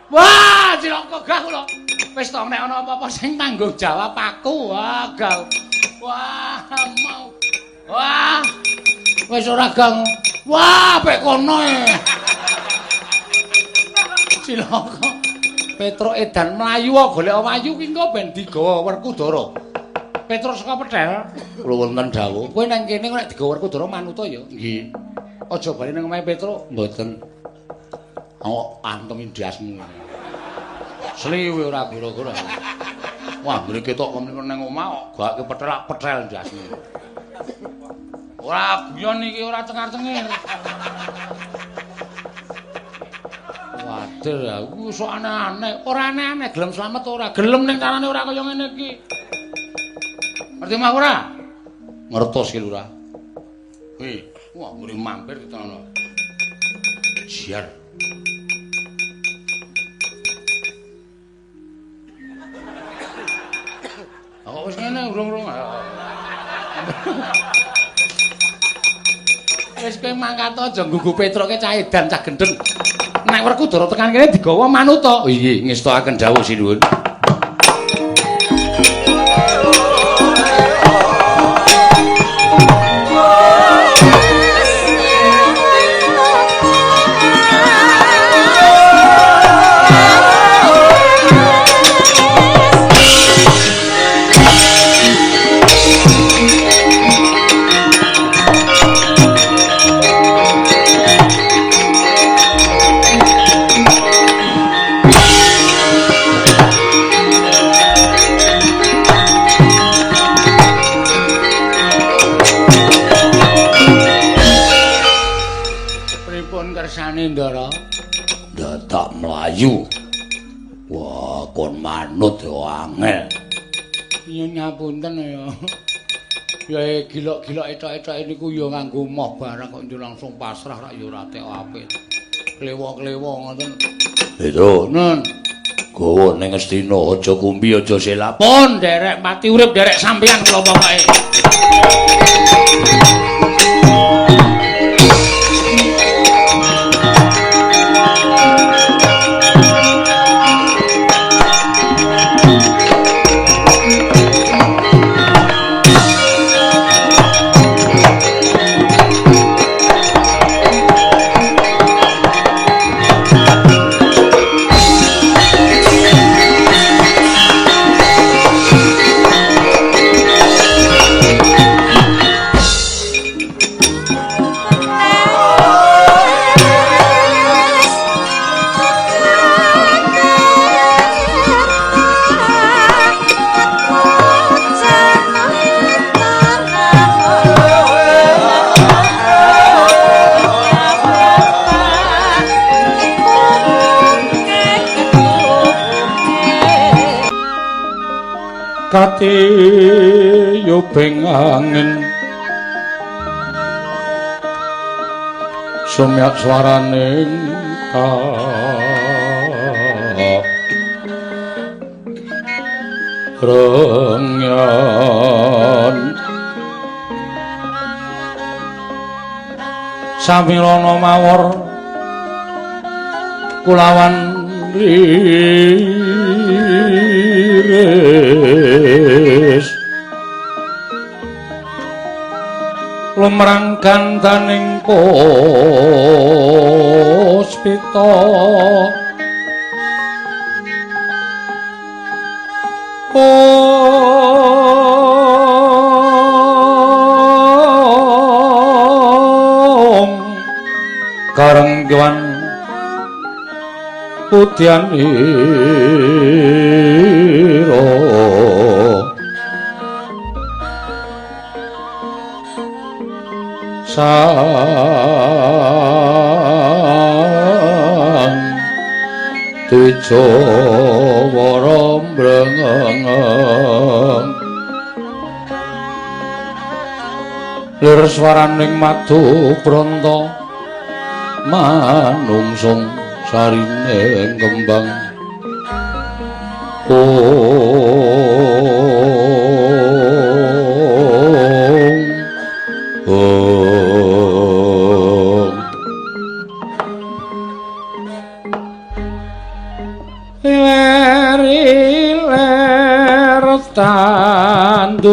Wah, cilaka gah kula. Wis to nek ana apa-apa sing tanggung jawab aku. Wah, gah. Wah, mau. Wah. Wis ora gang. Wah, pek kono e. Cilaka. Petruk edan mlayu golek wayu ki engko ben digawa Werkudara. Petruk saka Petel, kula wonten dawuh. Kowe nang kene nek digawa Werkudara manut ya? Nggih. Aja bali nang omahe Petruk, mboten. Awak antem ndasmu. Sliwe ora gara-gara. Wah, ngene ketok kemene nang omah kok gake petelak-petel ndasmu. Ora guyon iki ora cengar-cengir. Waduh, aku sok aneh-aneh. Ora aneh-aneh, gelem slamet ora? Gelem ning carane ora kaya ngene iki. Ngerti mah ora? Ngertos ki Lurah. Kuwi, wah ngene mampir ditono. Jiar. Kok wis ngene urung-urung. Wis kowe mangkat aja nggugu Petroke cah edan cah gendeng. Nek Werkudara tekan kene digawa manut to. Iya, ngestokaken dawuh sinuwun. Ndara dadak mlayu. Wah, kon manut ya angel. Nyuwun ngapunten ya. Ya gilok-gilok etok-etoke niku ya nganggo moh barang kok njur langsung pasrah rak ya ora tek apik. Klewo-klewo ngoten. Petro, nun. Gawa ning Ngastina aja kumbi aja selap. Pun nderek mati urip nderek sampeyan kula pokoke. Katiyubing angin sumyak swaraning karengan samirana mawar kulawan riris lumrang gandaning puspita Om karenggan udyanira sang Tijawara mrengeng lir swaraning madu pranta manungsung sarine kembang. Om Om ler tandure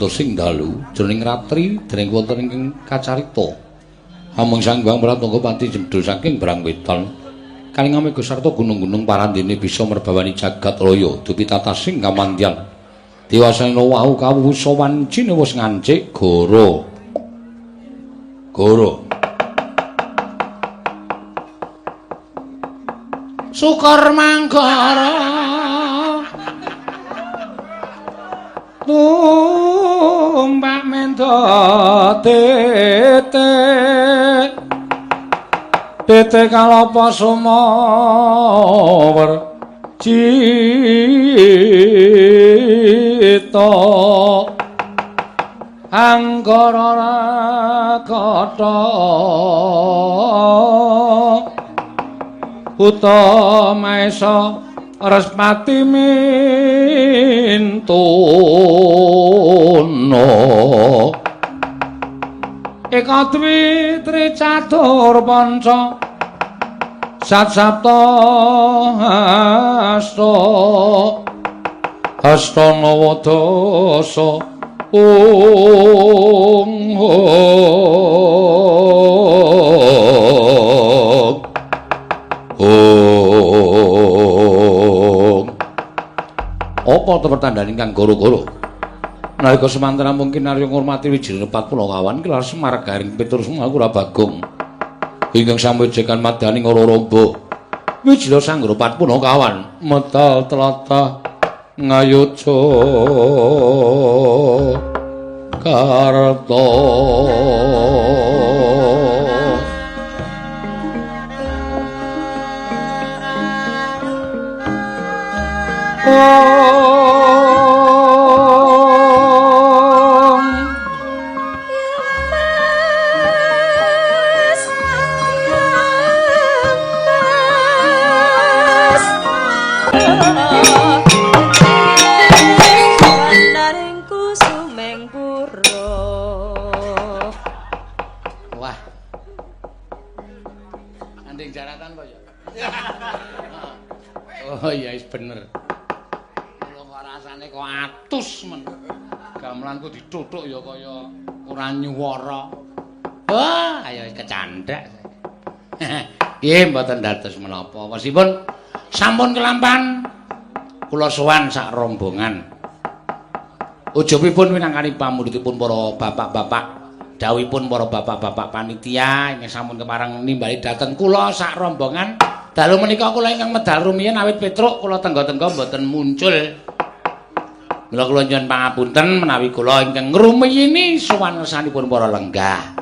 sing dalu jroning ratri dening wonten ingkang kacarita amung Sang Hyang Pratangga pati jemdul saking Brang Wetan kaling amega sarta gunung-gunung parandene bisa merbawani jagat raya dupi tatasing kamandyan dewasane wau kawusa wancine wis ngancik goro goro sukor manggara tumpak mendo tete tete kalapa sumawer cita anggara rakata buta maesa Respati mintono eka dwi tri catur panca sat sapta asta asta nawa dasa ong apa to pertandane kang goro-goro nalika semanten namung kinarya ngurmati wijine 40 kawan kelar Semar Garing Petrus Sumangkura Bagong ingkang samwejekan madyaning ora-ramba wijila sanggara 40 kawan metal tlatah ngayuja karta. Om. meng buruh. Wah. Anding jaratan kok ya? Oh iya wis bener. Kula kok rasane kok atus men. Gamelanku dituthuk ya kaya ora nyuwara. Wah, ayo kecandhak. Nggih mboten dados menapa. Wosipun sampun kelampan kula sowan sak rombongan. Ujubipun minangkani pamundhutipun para bapak-bapak, dawuhipun para bapak-bapak panitia ingkang sampun kepareng nimbali dhateng kula sak rombongan. Dalu menika kula ingkang medal rumiyin awit Petruk kula tengga-tengga mboten muncul. Mila kula nyuwun pangapunten menawi kula ingkang ngrumiyini sowan ngersanipun para lenggah.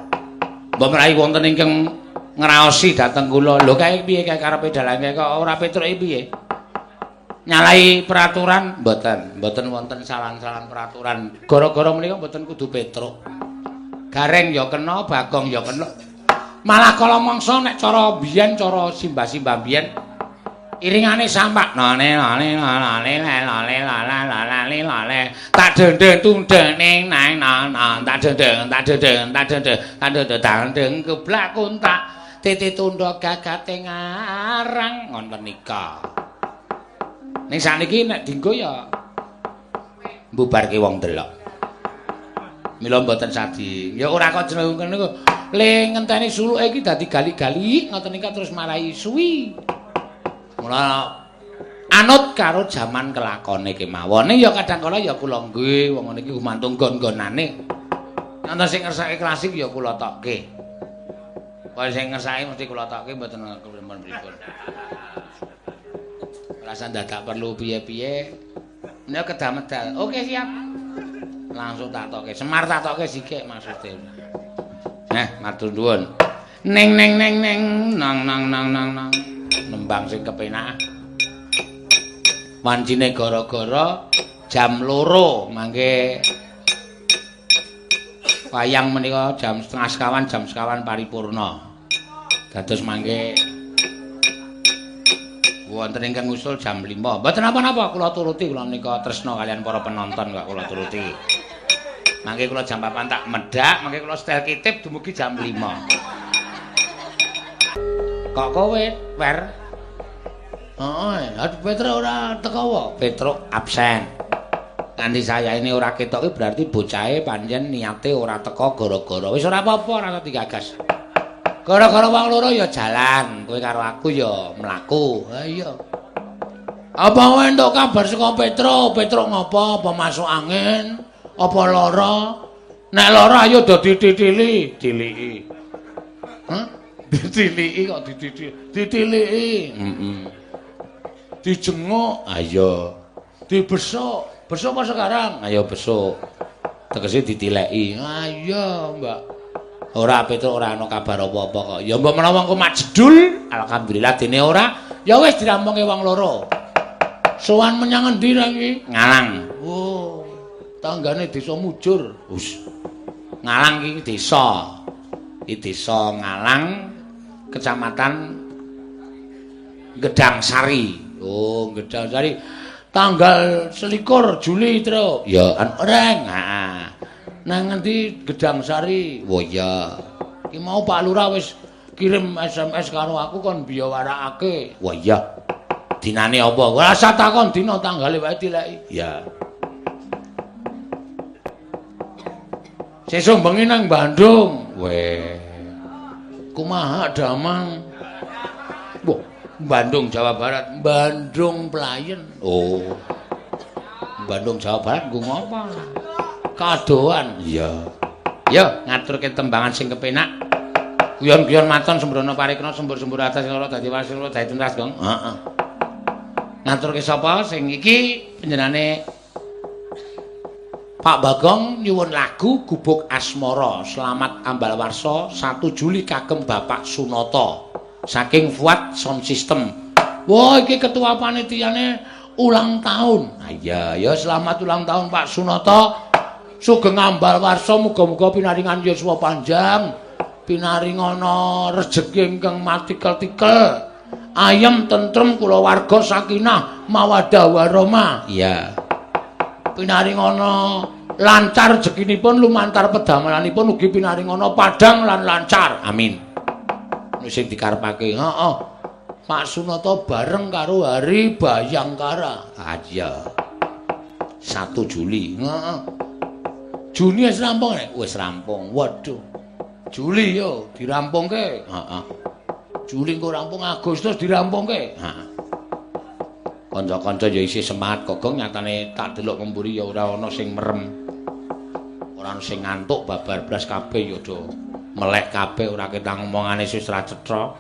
Mbok menawi wonten ingkang ngraosi dhateng kula, lho kae piye kae karepe dalange kok ora Petruk iki piye? Nyalahi peraturan mboten, mboten wonten salan-salan peraturan. Gara-gara menika mboten kudu Petruk. Gareng ya kena, Bagong ya kena. Malah kala mangsa nek cara biyen, cara simbah-simbah biyen iringane sampak nane nane nane lale lala lale lale tak dendeng tundeng ning nang nang tak dendeng tak dendeng tak dendeng tak dendeng dandeng geblak kuntak titi tundha gagate ngarang ngoten nika. Ning sakniki nek dinggo ya mbubarke wong delok. Mila mboten sadi. Ya ora kok jeneng niku. Le ngenteni suluke iki dadi gali-gali ngoten nika terus marai suwi. Mula anut karo jaman kelakone kemawon. Ning ya kadang kala ya kula nggih wong ngene iki gumantung nggon-nggonane. Nonton sing ngersake klasik ya kula tokke. Kaya sing ngersake mesti kula tokke mboten pripun. Rasa dadak perlu piye-piye. Menika kedah medal. Oke siap. Langsung tak tokke. Semar tak tokke sikik maksude. Matur nuwun. Ning ning ning ning nang nang nang nang nang. Nembang sing kepenak. Wancine gara-gara jam 2 mangke wayang menika jam 3.30 jam 1.15 paripurna. Dados mangke wonten ingkang ngusul jam 5. Mboten napa-napa kula turuti, kula menika tresna kalian para penonton kok kula turuti. Mangke kula jam 4 tak medhak, mangke kula setel kitip dumugi jam 5. Kok kowe, Wer? Heeh, aduh Petruk ora teko wae. Petruk absen. Nganti saya ini ora ketok iki berarti bocahe pancen niate ora teko gara-gara. Wis ora apa-apa, ora digagas. Gara-gara wong loro ya jalan, kowe karo aku ya mlaku. Ha iya. Apa kowe entuk kabar saka Petruk? Petruk ngopo? Apa masuk angin? Apa lara? Nek lara ayo do dititili, diliki. Hah? Ditiliki kok dititili. Ditiliki. Heeh. Dijenguk, ayo. Dibesuk. Besuk apa sekarang? Ayo besuk. Tegese ditileki. Ayo, Mbak. Ora Petruk ora ana kabar apa-apa kok. Ya mbok menawa engko majedul, alhamdulillah dene ora, ya wis dirampunge wong loro. Sowan menyang endi ra iki? Ngalang. Oh, tanggane desa Mujur. Hus. Ngalang iki desa. Iki desa Ngalang, Kecamatan Gedangsari. Oh, Gedangsari. Tanggal 21 Juli, Truk. Ya, reng. Heeh. Nang ngendi Gedangsari? Oh iya. Ki mau Pak Lurah wis kirim SMS karo aku kon biyawarakake. Wah iya. Dinane apa? Ora usah takon dina tanggale wae dileki. Iya. Sesuk bengi nang Bandung. Weh. Kumaha damang? Wah, Bandung Jawa Barat, Bandung Playen. Oh. Bandung Jawa Barat nggo ngopo? Kadoan. Iya. Ya, ngaturke tembangan sing kepenak. Guyon-guyon maton sembrono parikna sembur-sembur atas lara dadi wasi lara dadi tuntas, Gong. Heeh. Ngaturke sapa sing iki panjenengane Pak Bagong nyuwun lagu Gubuk Asmara. Selamat Ambal Warsa 1 Juli kagem Bapak Sunoto saking Fuad Sound System. Wah, iki ketua panitiane ulang tahun. Ha iya, ya selamat ulang tahun Pak Sunoto. Sugeng Ambal Warsa muga-muga pinaringan yuswa panjang, pinaringana rejeki ingkang matikel-tikel, ayem tentrem kulawarga sakinah mawaddah warahmah. Iya. Pinaringana Lancar rezekinipun lumantar pedamelanipun ugi pinaringana padhang lan lancar. Amin. Sing dikarepake. Heeh. Pak Sunata bareng karo Hari Bayangkara. Ah iya. 1 Juli. Heeh. Juni wis rampung nek? Wis rampung. Waduh. Juli yo dirampungke. Heeh. Juli engko rampung, Agustus dirampungke. Heeh. Kanca-kanca ya isih semangat Gogong, nyatane tak delok ngemburi ya ora ana sing merem. Ora ana sing ngantuk babar blas kabeh ya do melek kabeh ora ketang omongane wis ora cetha.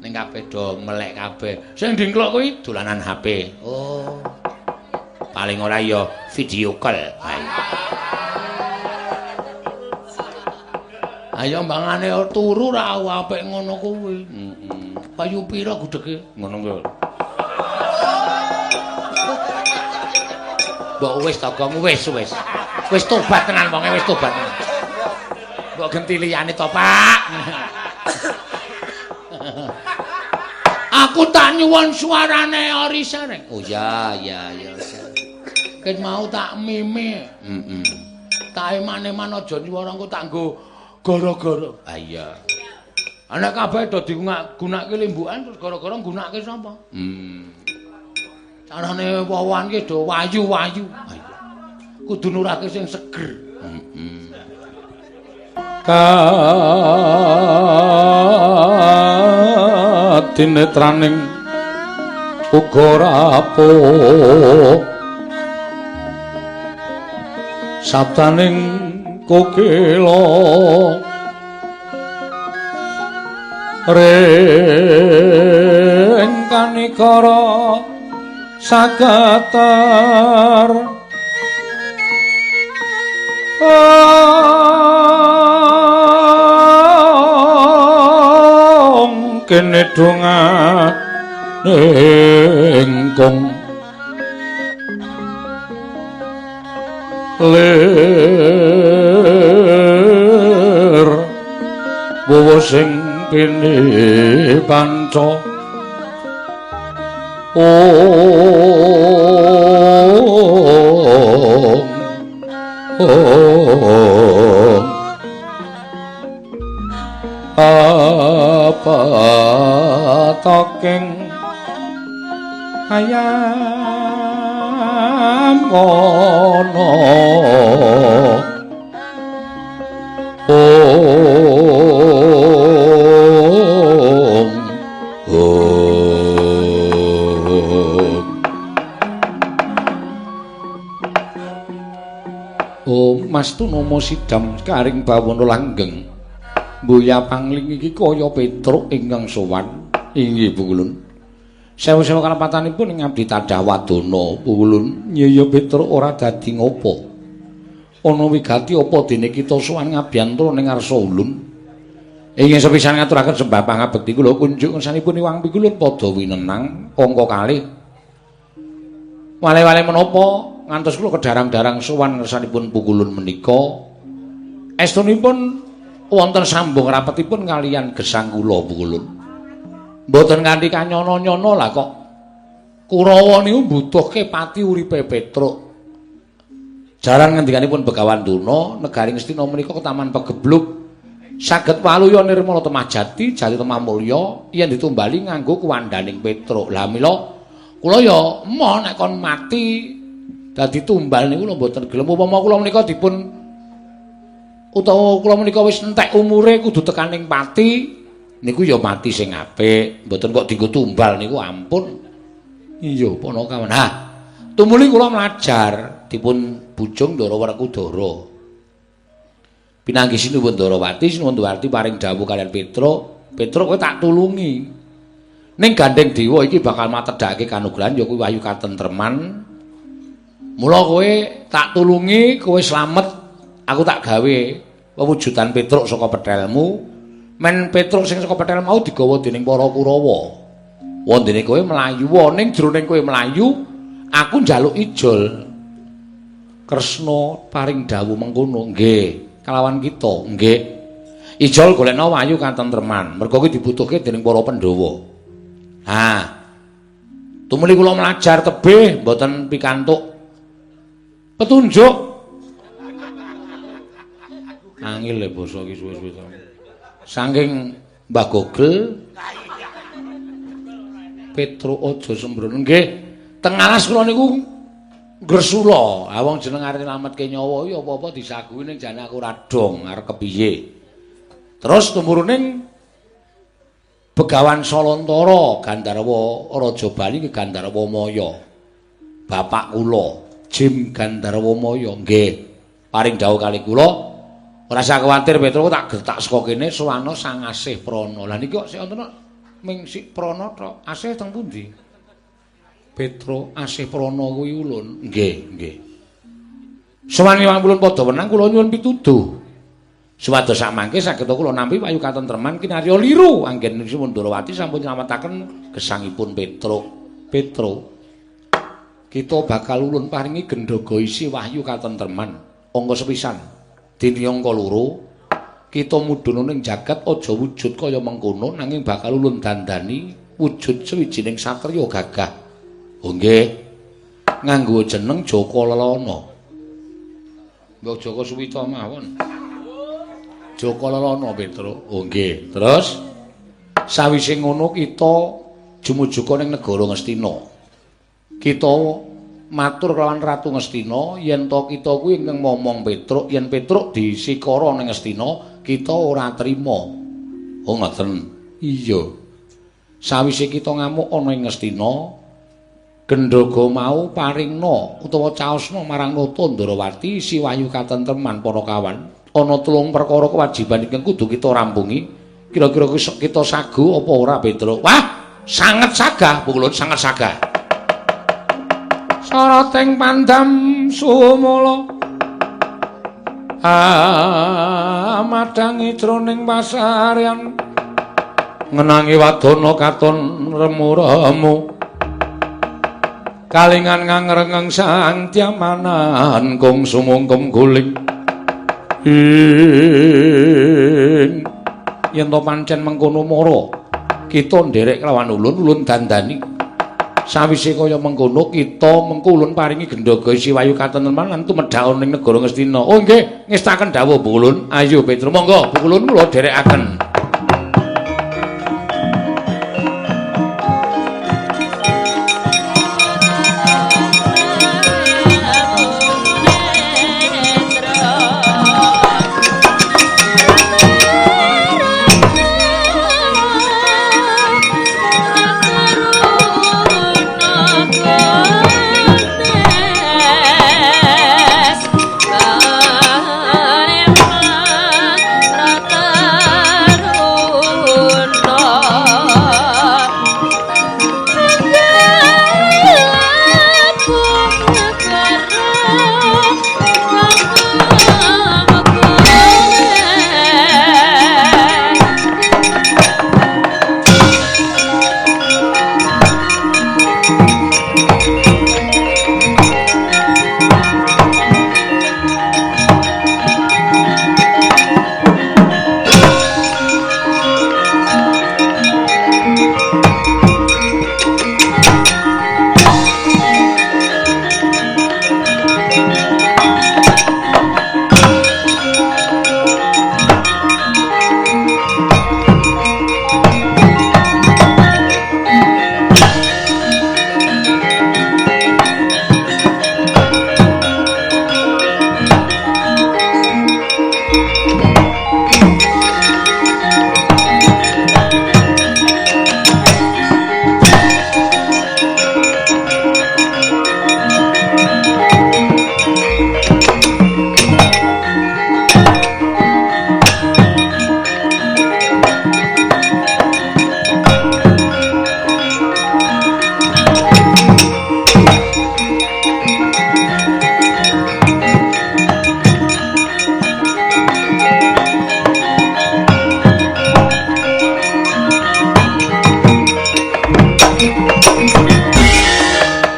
Ning kabeh do melek kabeh. Sing dingklok kuwi dolanan HP. Oh. Paling ora ya video call. Ayo mbangane turu ra apik ngono kuwi. Heeh. Payu pira gudhege? Ngono kuwi. Mbok wis to, Gong, wis wis. Wis tobat tenan wonge, wis tobat tenan. Mbok genti liyane to, Pak. Aku tak nyuwun suarane Ori Sareng. Oh ya, ya, ya. Ket mau tak mime. Heeh. Tak eman-eman aja nyuwara engko tak nggo gara-gara. Ah iya. Anak kabeh do digunakake limbukan terus gara-gara nggunakake sapa? Carane wowoan ki do wayu-wayu. Ah iya. Kudu nurake sing seger. Heeh. Kadinetraning uga rapuh sabdaning kokila ring kanikara sagater kene dongane ingkung lir wowo sing pini panca ong ong apa toking ayam ana ong ong. Oh Mas Tunomo sidam karing bawana langgeng. Mbuya pangling iki kaya Petruk ingkang sowan. Inggih Pukulun. Sewu-sewu kalepatanipun ing abdi tadah wadana Pukulun. Nyaya Petruk ora dadi ngopo. Ana wigati apa dene kita sowan ngabiyantara ning ngarsa ulun. Ingkang sepisan ngaturaken sembah pangabekti kula kunjuk ngersanipun Iwang Pikulun padha winenang angka kalih. Wale-wale menapa ngantos kula kedarang-darang sowan ngersanipun Pukulun menika. Estunipun wonten sambung rapetipun kaliyan gesang kula Pukulun. Mboten nganti kanyono-nyono lah kok. Kurawa niku mbutuhke pati uripe Petruk. Jaran ngendikanipun Begawan Durna, negari Ngastina menika ketaman pegebluk saged waluya nirmala temah jati, jati temah mulya yen ditumbali nganggo kuwandaning Petruk. Lah mila kula ya emoh nek kon mati dadi tumbal niku lho mboten gelem. Upama kula menika dipun utawa kula menika wis entek umure kudu tekaning pati niku ya mati sing apik, mboten kok dienggo tumbal niku ampun. Iya Panakawan. Ha, tumuli kula mlajar dipun bujung Ndara Werkudara. Pinanggih sinuwun Ndarawati, sinuwun Duwarti paring dawuh kaliyan Petruk, Petruk kowe tak tulungi. Ning gandeng dewa iki bakal matedhake kanugrahan ya kuwi wahyu katentreman. Mula kowe tak tulungi, kowe slamet, aku tak gawe wewujudan Petruk saka pethelmu. Men Petruk sing saka pethel mau digawa dening para Kurawa. Wondene kowe mlayu, ning jroning kowe mlayu, aku njaluk ijol. Kresna paring dawuh mengkono, nggih, kalawan kita, nggih. Ijol golekna wahyu katentreman, merga kuwi dibutuhke dening para Pandhawa. Ha. Tumuli kula mlajar tebih mboten pikantuk petunjuk. Angel le basa iki suwe-suwe. Saking Mbah Gogel Petruk aja sembrono. Nggih, teng alas kula niku ngresula. Ha wong jeneng arep nyelametke nyawa iki apa-apa disaguhi ning jane aku ora dong arep kepiye. Terus tumurune Begawan Salantara Gandharwa Raja Bali ki Gandharwa Maya. Bapak kula Jim Gandharwa Maya nggih paring dawuh kali kula ora usah kuwatir Petruk tak gertak saka kene sowana Sang Asih Prana. Lah niki kok sik wonten ming sik Prana tok. Asih teng pundi? Petruk Asih Prana kuwi ulun. Nggih, nggih. Sowan ulun padha wenang kula nyuwun pituduh. Supados samangke saged kula nampi payu katentreman kinarya liru anggen Ndrawati sampun nylametaken gesangipun Petruk. Petruk, kita bakal ulun paringi gendhoga isi wahyu katentreman angka sepisan. Dene angka loro, kita mudhun ning jagat aja wujud kaya mengkono nanging bakal ulun dandani wujud sawijining satriya gagah. Oh nggih. Nganggo jeneng Jaka Lelana. Mbok Jaka Suwita mawon. Jaka Lelana Petruk. Oh nggih. Terus sawise ngono kita jumujuka ning negara Ngastina. Kita matur kelawan Ratu Ngastina yen to kita kuwi ingkang momong Petruk, yen Petruk disikara ning Ngastina, kita ora trima. Oh ngoten. Iya. Sawise kita ngamuk ana ing Ngastina, gendhoga mau paringna utawa caosna marang Nata Ndrawati isi wahyu katentreman para kawan. Ana telung perkara kewajiban ingkang kudu kita rampungi. Kira-kira kita sagu apa ora Petruk? Wah, sanget sagah, Pukulun sanget sagah. Sarating pandam sumala amadhangi jroning pasaryan ngenangi wadana katon remu-remu kalingan ngangrengeng santyamanan kung sumungkem guling ing yen to pancen mengkono mara kita nderek kelawan ulun, ulun dandani. Sawise kaya mengkono kita mengko ulun paringi gendhoga isi wahyu katentreman lan tumedhak ning negara Ngastina. Oh nggih, ngestaken dawuh Bu Ulun. Ayo Petruk, monggo Bu Ulun kula dherekaken.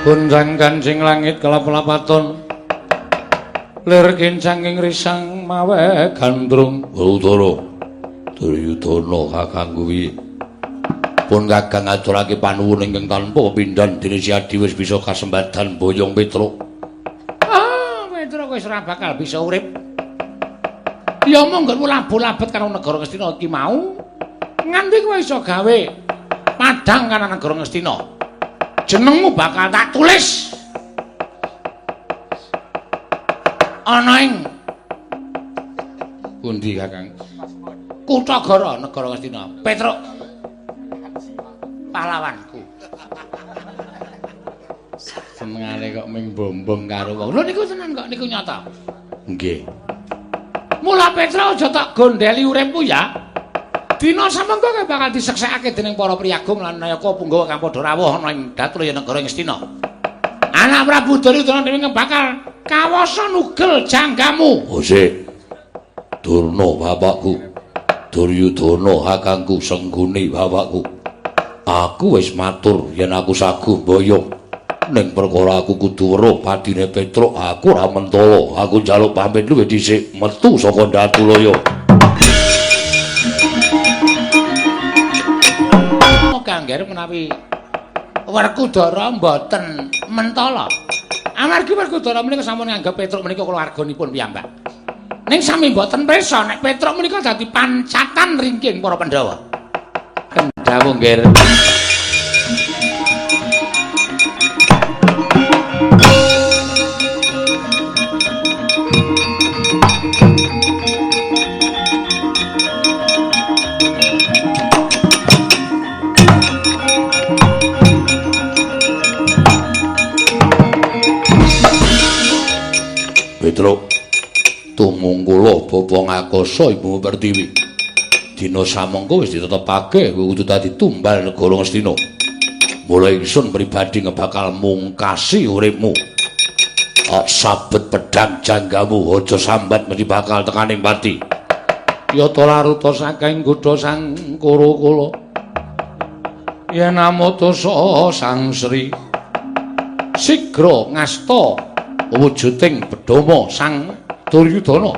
Gonjang kancing langit kelap-lapaton lir kincanging risang mawe gandrung. Utara Duryudana kakangku piye? Pun Kakang ngaturake panuwun ingkang tanpa pepindhan dene Si Adi wis bisa kasembadan boyong Petruk. Ah, Petruk wis ora bakal bisa urip. Ya monggo labu-labet karo negara Ngastina iki mau. Nganti kowe iso gawe padhang kana negara Ngastina. Jenengmu bakal tak tulis ana ing pundi Kakang? Kutagara negara Ngastina. Petruk pahlawanku. Senengane kok ming bombong karo wong. Lho niku tenan kok, niku nyata. Nggih. Mula Petruk aja tak gondeli uripmu ya. Dina samengko kowe bakal diseksekake dening para priyagung lan nayaka punggawa kang padha rawuh ana ing Datraya negara Ngastina. Anak Prabu Duryudana dhewe bakal kawasa nugel janggamu. Oh sik. Durna bapakku. Duryudana kakangku senggune bapakku. Aku wis matur yen aku saguh mboyong. Ning perkara aku kudu weruh patine Petruk, aku ora mentala. Aku njaluk pamit luwih dhisik metu saka Datulaya. Kangger menawi Werkudara mboten mentala. Amargi Werkudara menika sampun nganggep Petruk menika keluarganipun piyambak. Ning sami mboten prisa nek Petruk menika dadi pancatan ringking para Pandhawa. Kendhawu nggih. Petruk, tumungkula bapa ngakasa Ibu Pertiwi. Dina samengko wis ditetepake kowe kudu dadi tumbal negara Ngastina. Mula ingsun pribadi ngebakal mungkasi uripmu. Tak sabet pedhang janggamu aja sambat mesti bakal tekaning pati. Yata laruta saking godha sang Kuru-kula. Yen namata Sang Sri sigra ngasta wujuding bedama Sang Duryudana.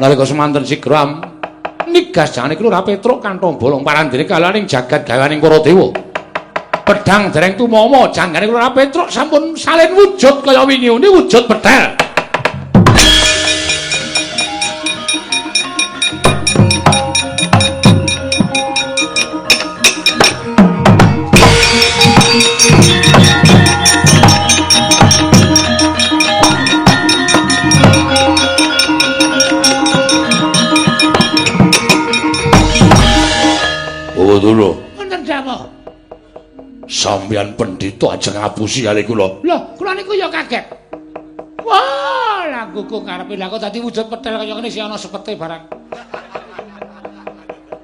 Nalika semanten sigra nigas jane Lurah Petruk kanthong bolong parandene kalaning jagat gawaning para dewa. Pedhang dereng tumama janggane Lurah Petruk sampun salin wujud kaya wingi uni wujud bedhel. Dulu. Wonten dawuh. Sampeyan pendhita ajeng ngapusi kali kula. Lho, kula niku ya kaget. Wah, laguku karepe lha kok dadi wujud petel kaya ngene si ana sepete barang.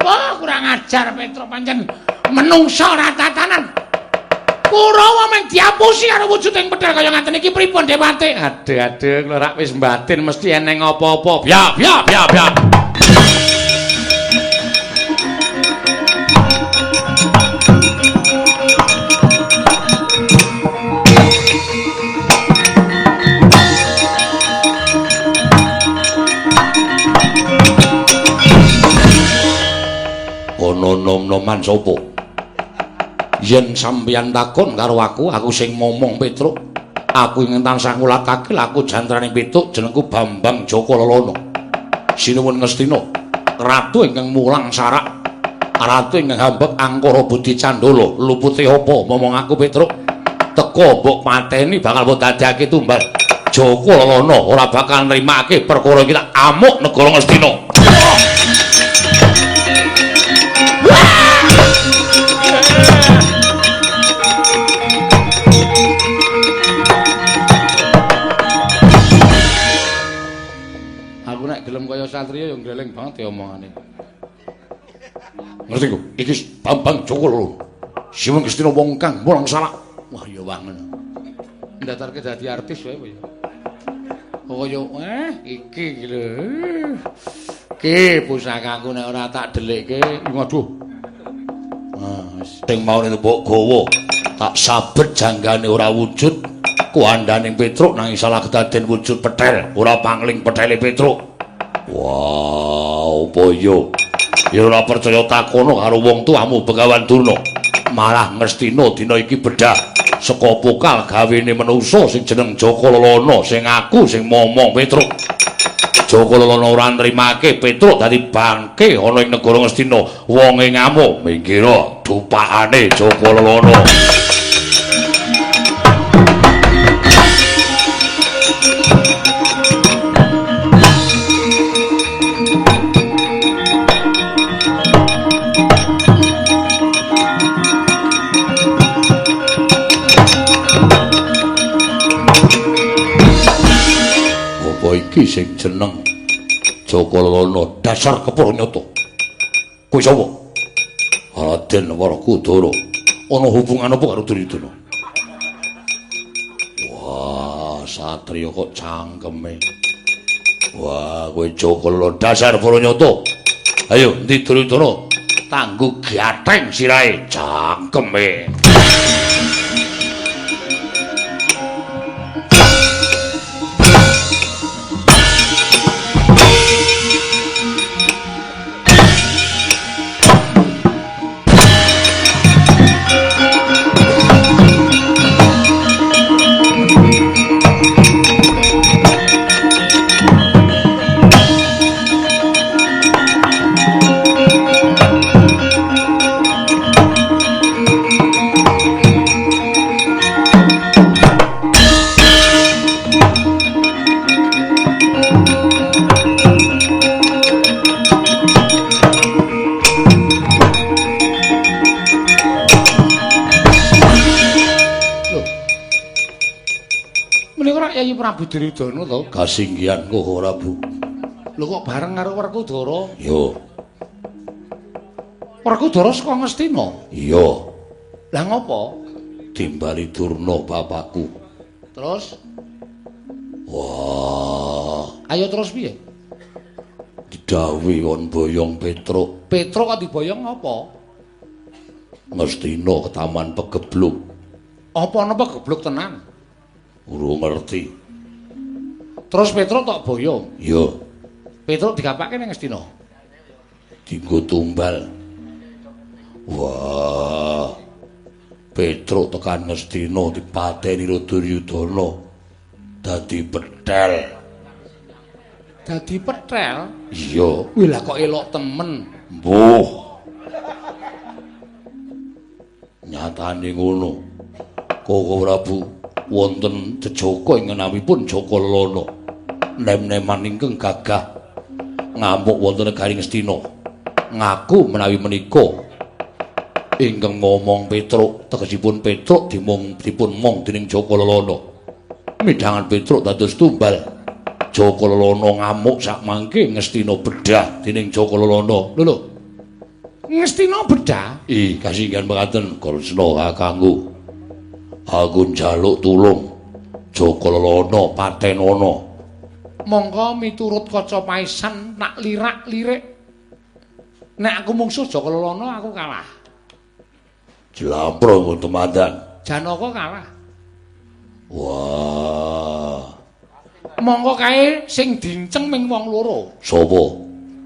Wah, kurang ajar Petruk pancen menungsa ora tatanan. Kurawa mung diapusi karo wujuding petel kaya ngaten iki pripun Dewate? Aduh, aduh, kula rak wis mbatin mesti eneng apa-apa. Byak, byak, byak, byak. Nom-noman sapa? Yen sampeyan takon karo aku, aku sing momong Petruk. Aku ingin tansah ngulatake laku jantraning Petruk jenengku Bambang Joko Lelono. Sinuwun Ngastina, ratu ingkang mulang sarak, ratu ingkang hambek angkara budi candala. Lupute apa momong aku Petruk? Teka mbok pateni bakal mbok dadekake tumbal. Joko Lelono ora bakal nrimake perkara iki tak amuk negara Ngastina. Aku nek gelem kaya satriya ya ngleleng banget ya omongane. Ngerti ku? Iki Bambang Joko lho. Siwung Ngastina wong kang mulang salah. Wah ya wah ngono. Ndatarke dadi artis wae ya. Kaya iki iki lho. Ki pusakaku nek ora tak dhelikke, waduh. Ah, sing mau mbok gawa tak sabet janggane ora wujud. Kuandane Petruk nanging salah kedaden wujud petel, ora pangling petele Petruk. Wah, opo yo? Yen ora percaya takono karo wong tuamu Begawan Durna. Malah Ngastina dina iki bedah saka pokal gawene manungsa sing jeneng Jaka Lelana sing aku sing momong Petruk. Jaka Lelana ora nrimake Petruk dadi bangke ana ing negara Ngastina. Wonge ngamuk minggira dupakane Jaka Lelana. Iki sing jeneng Jaka Lelana dasar kepara nyata. Kowe sapa? Raden Werkudara. Ana hubungan apa karo Duryudana? Wah, satriya kok cangkeme. Wah, kowe Jaka Lelana dasar para nyata. Ayo, endi Duryudana? Tanggo gatheng sirahe cangkeme. Prabu Duryudana to? Kasinggihan Koko Prabu. Lho kok bareng karo Werkudara? Iya. Werkudara saka Ngastina? Iya. Lah ngopo? Timbali Durna bapakku. Terus? Wah. Ayo terus piye? Didhawuhi kon boyong Petruk. Petruk kok diboyong ngopo? Ngastina ke Taman Pegebluk. Apa ana pegebluk tenan? Urung ngerti. Terus Petruk tok boyong? Iya. Petruk digapake ning Ngastina? Dinggo tumbal. Wah. Petruk tekan Ngastina dipateni karo Duryudana. Dadi petel. Dadi petel? Iya. Wih lah kok elok temen. Mbuh. Nyatane ngono. Koko Prabu wonten jejaka ing ngenamipun Jaka Lelana. Nem-neman ingkang gagah ngamuk wonten negari Ngastina. Ngaku menawi menika ingkang ngomong Petruk, tegesipun Petruk dipun mong dening Jaka Lelana. Midhangan Petruk dados tumbal. Jaka Lelana ngamuk sakmangke Ngastina bedah dening Jaka Lelana. Lho lho. Ngastina bedah? Ih, kasinggihan mekaten Kresna kakangku. Aku njaluk tulung Jaka Lelana patenana. Mongko miturut kaca paesan nak lirak-lirik. Nek aku mungsuh Jaka Lelana aku kalah. Jlampro nggo temandan. Janaka kalah. Wah. Mongko kae sing dinceng ming wong loro. Sapa?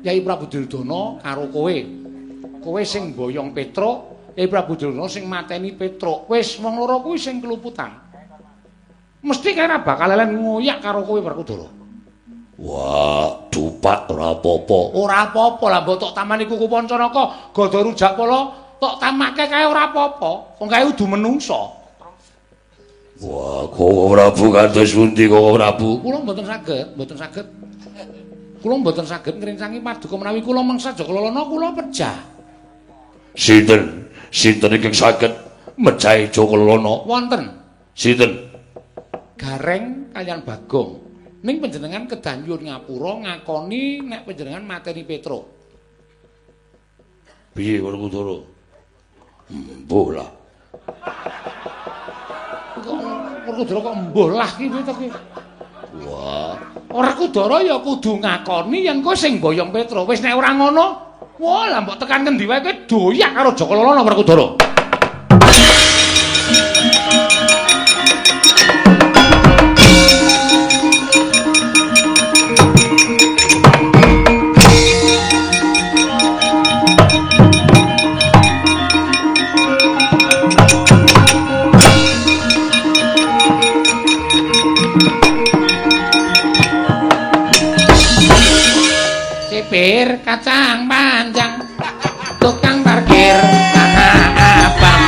Yai Prabu Duryudana karo kowe. Kowe sing mboyong Petruk, Yai Prabu Duryudana sing mateni Petruk. Wis wong loro kuwi sing keluputan. Mesti kae ora bakal lelen ngoyak karo kowe Werkudara. Wah, dupak ora apa-apa. Ora apa-apa lah mbok tok tamani kuku Pancanaka, Gada Rujakpala tok tamake kae ora apa-apa. Wong kae udu menungsa. Wah, Koko Prabu kados pundi Koko Prabu? Kula mboten saged, mboten saged. Kula mboten saged ngrincangi paduka menawi kula mangsa Jaka Lelana kula pejah. Sinten? Sinten ingkang saged mejahi Jaka Lelana? Wonten. Sinten? Gareng kaliyan Bagong. Ning panjenengan kedah nyuwun ngapura ngakoni nek panjenengan mateni Petruk. Piye Werkudara? Mbuh lah. Kok Werkudara kok mbuh lah ki piye to ki? Wah, Werkudara ya kudu ngakoni yen kowe sing mboyong Petruk. Wis nek ora ngono, wah lah mbok tekan ngendi wae kowe doyak karo Jaka Lelana Werkudara. Cipir kacang panjang, tukang parkir tanah abang.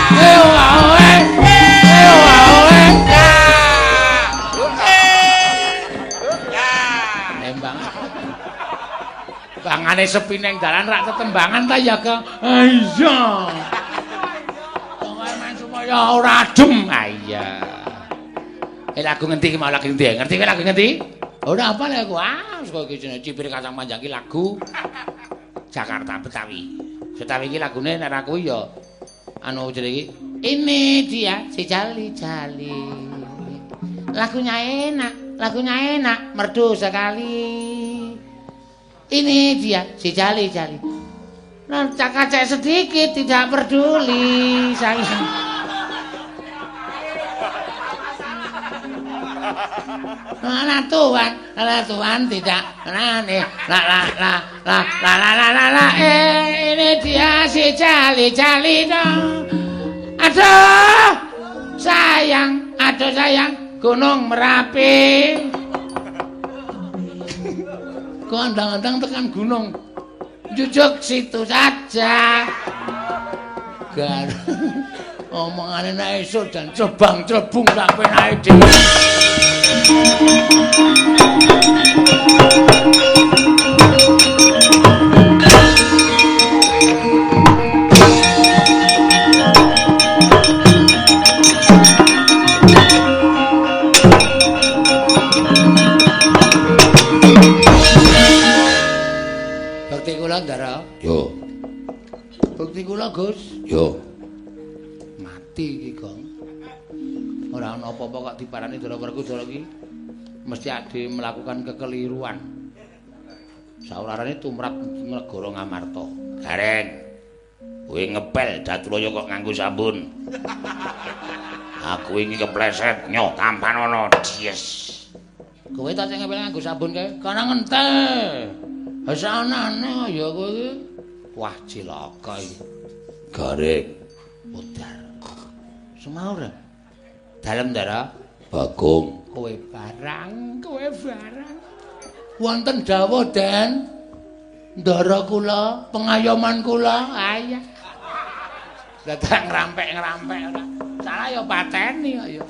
Nembang. Bangane sepi neng dalan rak tetembangan ta ya, Kang. Iya. Pokoke men supaya ora adem. Ah iya. Lagu ngendi ki mau lagu ngendi? Ngerti kowe lagu ngendi? Ora apa lha aku. Ah, kok iki jenenge Cipir kacang panjang ki lagu Jakarta Betawi. Betawi iki lagune nek ra kuwi ya anu jenenge iki. Ini dia si Jali-Jali. Lagunya enak, merdu sekali. Ini dia si Jali-Jali. Nah, cakacek sedikit tidak peduli sayang. Lah tuan tidak nane la la la la la la la la la ini dia si Jali-Jali dong. Aduh sayang Gunung Merapi. Kok andang-andang tekan gunung jujuk situ saja. Gar omongane nek esuk dan cebang-cebung sak penake dhewe. Bukti kula, Ndara. Yo. Bukti kula, Gus. Yo. Mati iki, Gong. Ora ana apa-apa kok diparani Ndara Werkudara iki. Mesti ade melakukan kekeliruan. Saurarane tumrap negara Ngamarta. Gareng. Kowe ngepel Datulaya kok nganggo sabun. Aku wingi kepleset nyoh tampanono. Yes. Kowe ta sing ngepel nganggo sabun kae? Kana ngentek. Wis anane ya kowe iki. Wah, cilaka iki. Gareng. Modar. Semaur. Dalem, Ndara. Bagong. Kowe barang, kowe barang. Wonten dawuh, Den. Ndara kula, pengayoman kula. Ayah. Dadak ngrampek-ngrampek ora. Salah ya pateni kok ya.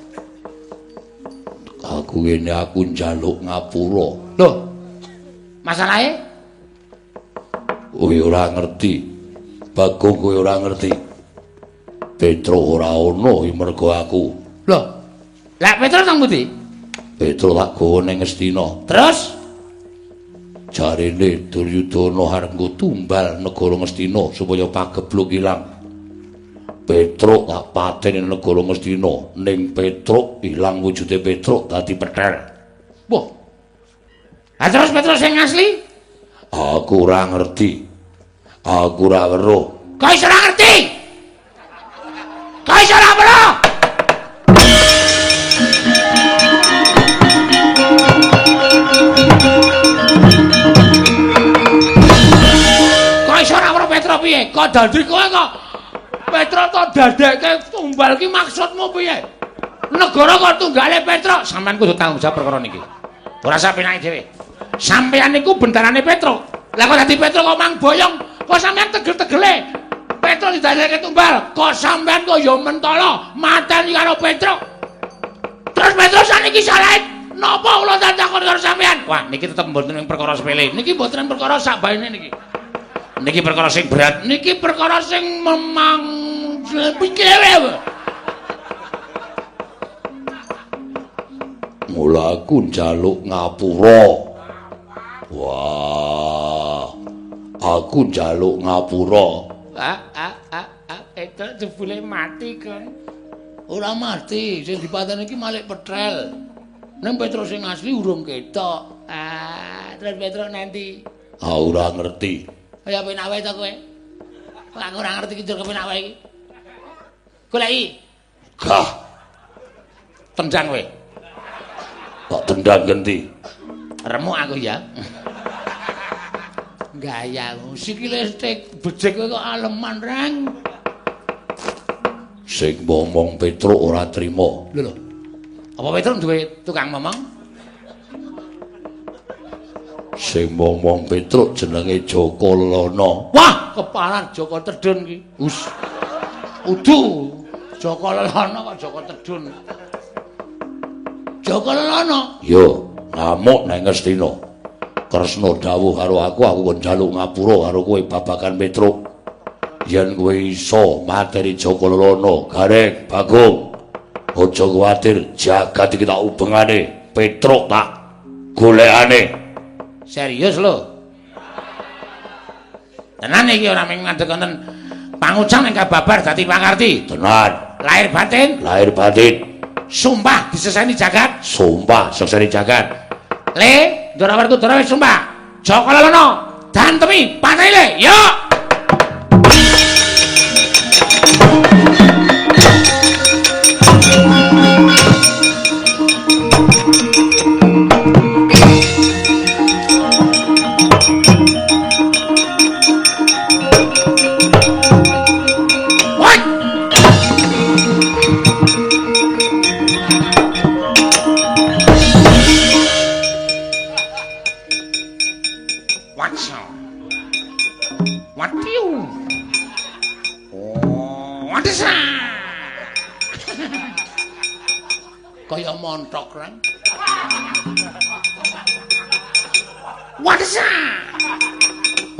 Aku ngene aku njaluk ngapura. Lho. Masalahe? Kowe ora ngerti. Bagong kowe ora ngerti. Petro ora ono mergo aku. Lho. Lah Petro nang pundi? Petro tak gawa ning Ngastina. Terus jarene Duryudana arep nggo tumbal negara Ngastina supaya pagebluk ilang. Petruk tak pateni negara Ngastina, ning Petruk ilang wujude Petruk dadi petel. Wah. Lah terus Petruk sing asli? Aku ora ngerti. Aku ora weruh. Kok iso ora ngerti? Kok iso ora weruh? Kok iso ora weruh Petruk piye? Kok dadi kowe kok Petruk to dadekke tumbal ki maksudmu piye? Negara kok tunggale Petruk, sampean kudu tanggung jawab perkara niki. Ora sapenake dhewe. Sampean niku bentarane Petruk. Lah kok dadi Petruk kok mang boyong, kok sampean tegel-tegele. Petruk didadekke tumbal, kok sampean kok ya mentala mateni karo Petruk. Terus Petruk saniki salah napa kula takon karo sampean? Wah, niki tetep mboten ing perkara sepele. Niki mboten perkara sak baene niki. Niki perkara sing berat, niki perkara sing memang pikire. Mula aku njaluk ngapura. Wah. Aku njaluk ngapura. Petruk jebule mati, Kang. Ora mati, sing dipateni iki Malik Petrel. Ning Petruk sing asli urung ketok. Ah, terus Petruk nanti. Ah, ora ngerti. Kaya penak wae to kowe. Kok aku ora ngerti ki njur kepenak wae iki. Goleki. Gah. Tendang kowe. Tak tendang genti. Remuk aku ya. Gaya sikile stik becik kowe kok aleman reng. Sing ngomong Petruk ora trima. Lho lho. Apa Petruk duwe tukang momong? Sing momong Petruk jenenge Jaka Lelana. Wah, kepalan Jaka Tedun ki. Us. Udu. Jaka Lelana kok Jaka Tedun. Jaka Lelana? Iya, ngamuk nang Ngastina. Kresna dawuh karo aku, aku kon njaluk ngapura karo kowe babagan Petruk. Yen kowe iso mateni Jaka Lelana, Gareng, Bagong, aja kuwatir, jagat iki tak ubengane, Petruk tak golekane. Serius lho. Tenan iki ora mung ngadeg wonten pangucang ingkang babar dadi pakarti. Tenan. Lahir batin? Lahir batin. Sumpah diseseni jagat? Sumpah seseni jagat. Le, Ndara Werkudara wis sumpah. Jaka Lelana, dantemi pateni le. Yo. Kaya montok reng. Wadesa.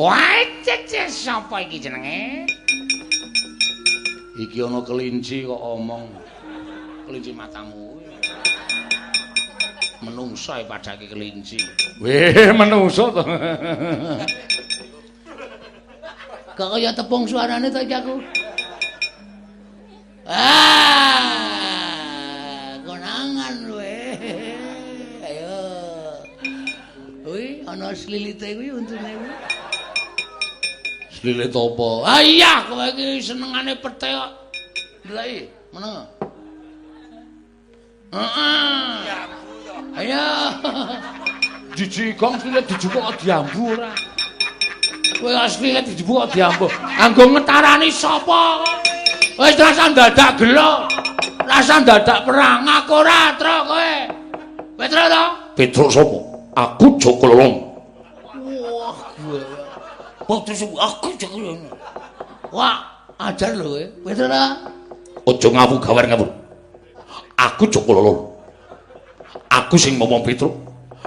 Wah, cece sapa iki jenenge? Iki ana kelinci kok omong. Kelinci matamu. Menungso e padake kelinci. Weh, menungso to. Kok kaya tepung suarane to iki aku. Ah, konangan kowe. Ayo. Kuwi ana slilite kuwi untune kuwi. Slilit apa? Ah iya, kowe iki senengane pete kok. Ndelok meneng. Heeh. Ayo. Jiji gong slilit dijupuk kok diambu ora. Kowe kok slilit dijupuk kok diambu. Anggo ngetarani sapa? Wis rasa dadak gelo. Rasa dadak perang aku ora, Truk kowe. Petruk to? Petruk sapa? Aku Jaka Lelana. Wah, gue. Terus aku Jaka Lelana. Wah, ajar lho kowe. Petruk ta? Aja ngawu gawer ngawur. Aku Jaka Lelana. Aku sing momong Petruk.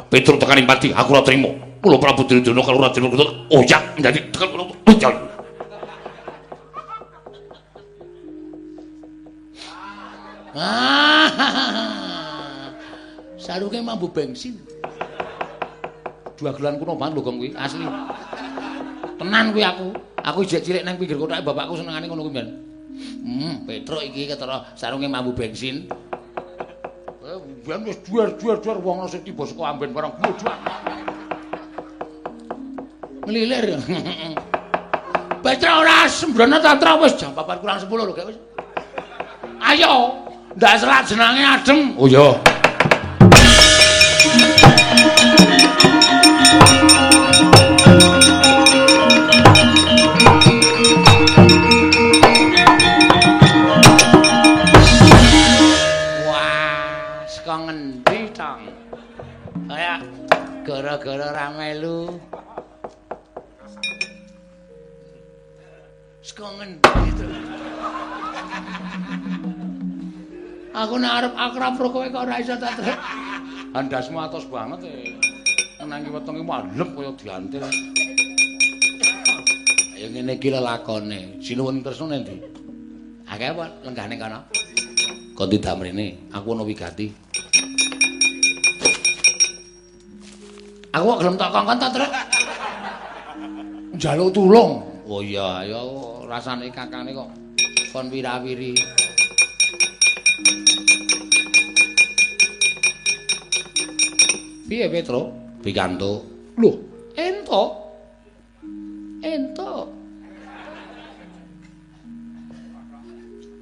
Petruk tekaning pati, aku ora trimo. Kula Prabu Duryudana karo Raden Werkudara oyak menjadi tekan kula. Ah, sarunge mambu bensin. Dua gelan kuno banget lho gong kuwi, asli. Tenan kuwi aku. Aku ijek cilik nang pinggir kothake bapakku senengane ngono kuwi mbiyen. Petruk iki ketara sarunge mambu bensin. Mbiyen wis duar-duar-duar wong sing tiba saka amben barang bodho. Ngelilir. Petruk ora sembrono tantra wis jam 3:50 lho gak wis. Ayo, ndak selak jenange adem. Oh iya. Wah, saka ngendi, Tong? Kaya gara-gara ra melu. Saka ngendi to? Aku nek arep akrab karo kowe kok ora iso ta, Truk. Andasmu atos banget e. Nang wetenge malem kaya diantil. Ayo ngene iki lelakone. Sinuwun Kresna ning ndi? Akeh apa lenggah ning kono? Kon tidak mrene, aku ana wigati. Aku kok gelem tok kongkon to, Truk? Njaluk tulung. Oh iya, ya rasane kakane kok kon wirawiri. Piye Petro? Pikantuk. Loh, entuk. Entuk.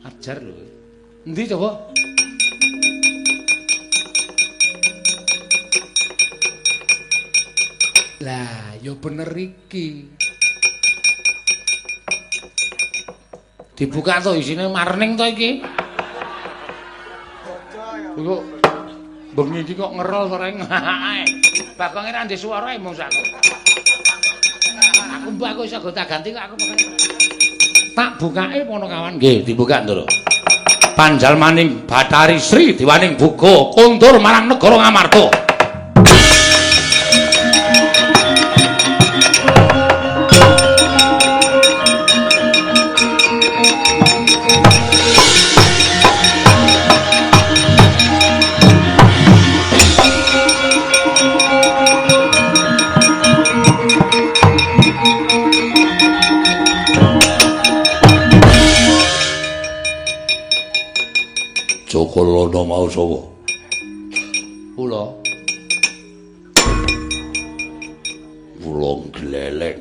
Ajar lho. Endi coba? Lah, ya bener iki. Dibuka to isine marning to iki. Kok bengi iki kok ngerol to, Reng. Bagonge ra ndek swara e mung aku. Aku mbok aku iso gonta-ganti kok aku pokoke. Tak bukake Panakawan. Nggih, dibuka, Ndara. Panjalmaning Bathari Sri Dewaning Buga kondur marang negara Ngamarta. Joko Lono mau sapa? Kula. Kula gleleng.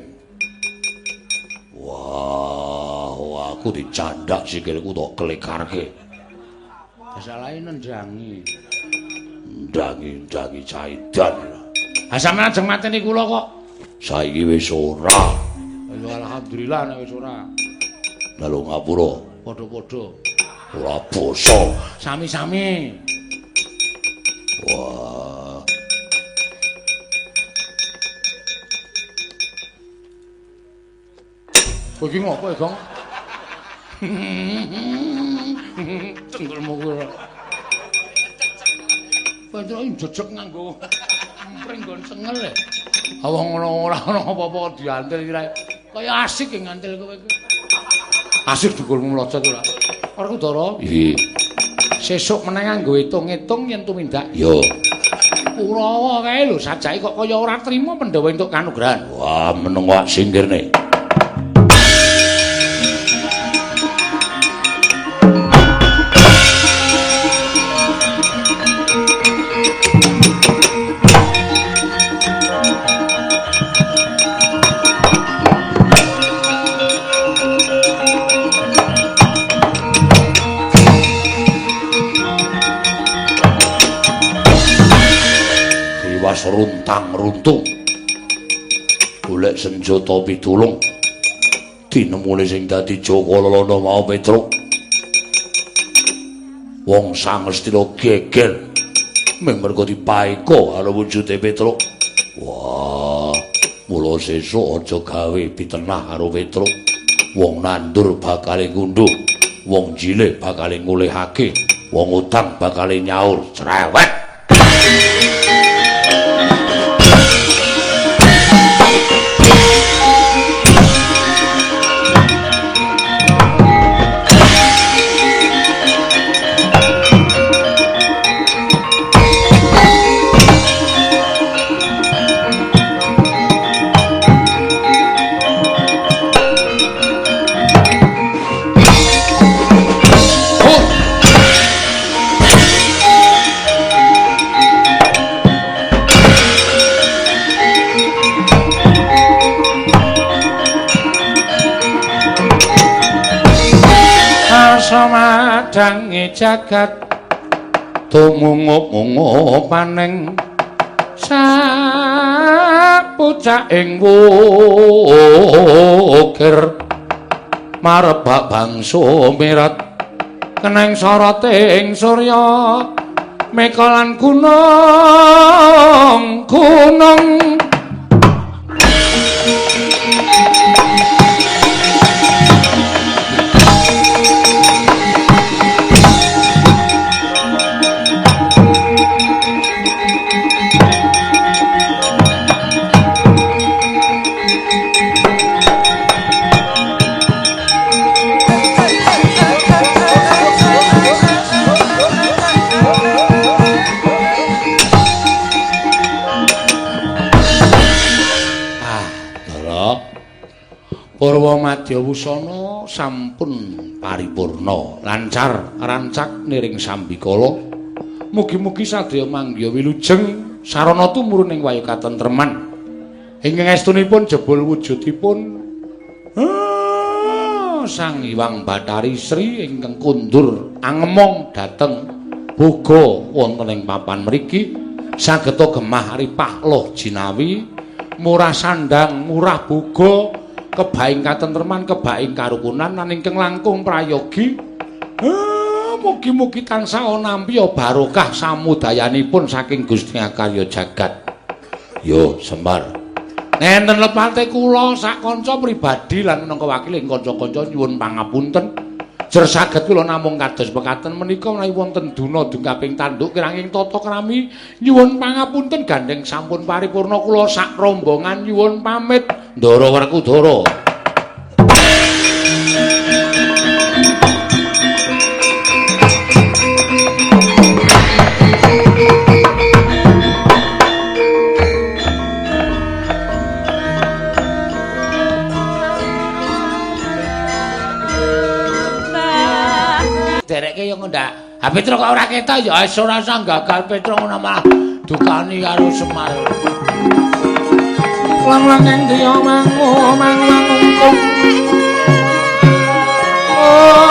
Wah, aku dicandak sikilku tok klekarke. Salahe nendangi. Ndangi-ndangi caidan. Ha sampeyan ajeng mateni kula kok. Saiki wis ora. Ya alhamdulillah nek wis ora. Lalu ngapura. Padha-padha. Ora basa. Sami-sami. Wah. Kowe iki ngopo, Gong? Tenggulmu kuwi. Pancen jejeg nganggo pringgon sengel e. Wong ngono ora ana apa-apa diantil iki. Kaya asik ngantil kowe iki. Asik dhukulmu mlocot ora. Werkudara. Iya. Sesuk meneh nganggo hitung-hitung yen tumindak. Iya. Kurawa kae lho sajake kok kaya ora trima Pandhawa entuk kanugrahan. Wah, meneng wak singkirne. Runtang runtung golek senjata pitulung tinemune sing dadi Joko Lono mau Petruk. Wong Sangestina geger mung mergo dipaeka karo wujude Petruk. Wah, mula sesuk aja gawe pitenah karo Petruk. Wong nandur bakale ngundhuh, wong jilih bakale ngulihake, wong utang bakale nyaur. Cerewet. Samadhange jagat tumungup-mungup paning sapucaking wukir marebak bangsa mirat keneng soroting surya meka lan gunung gunung. Purwa Madya Wusana sampun paripurna, lancar rancak niring sambikala. Mugi-mugi sadaya manggiha wilujeng sarana tumurun ing wayu katentreman. Ingkang estunipun jebul wujudipun Sang Hyang Bathari Sri ingkang kundur angemong dhateng boga wonten ing papan mriki sageta gemah ripah loh jinawi, murah sandang, murah boga, kebaing katentreman, kebaing karukunan lan ingkang langkung prayogi. Mugi-mugi tansah nampi barokah samudayanipun saking Gusti Akarya jagat. Yo, Semar. Nenten lepate kula sak kanca pribadi lan minangka wakiling kanca-kanca nyuwun pangapunten. Jer saged kula namung kados pekaten menika menawi wonten duna dungkaping tanduk kiranging tata krami nyuwun pangapunten gandeng sampun paripurna kula sak rombongan nyuwun pamit. Ndara Werkudara. Dereke yo ngendak. Ha Petruk kok ora ketok ya wis ora usah gagal Petruk ngono malah dukani karo Semar. Lang-lang ing diya mangu mangungkung. Oh.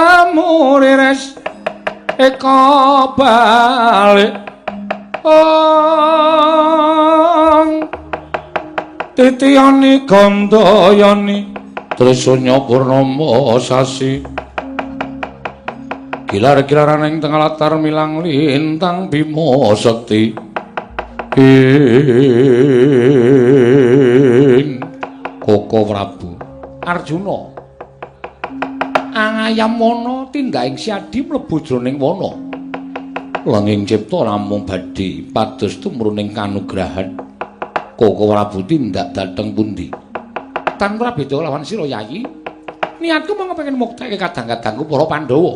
Samurires eka balik ong titiyani gandayani Trisanya purnama sasi gilar-gilaran ing tengah latar milang lintang bima sekti ing Koko Prabu Arjuna angayam wana tindhaing siadi mlebu jroning wana lenging cipta namung badhe pados tumruning kanugrahan Koko Prabu tindak dhateng pundi tanpa beda lawan sira Yayi niatku mung kepengin muktekke kadang-kadangku para Pandhawa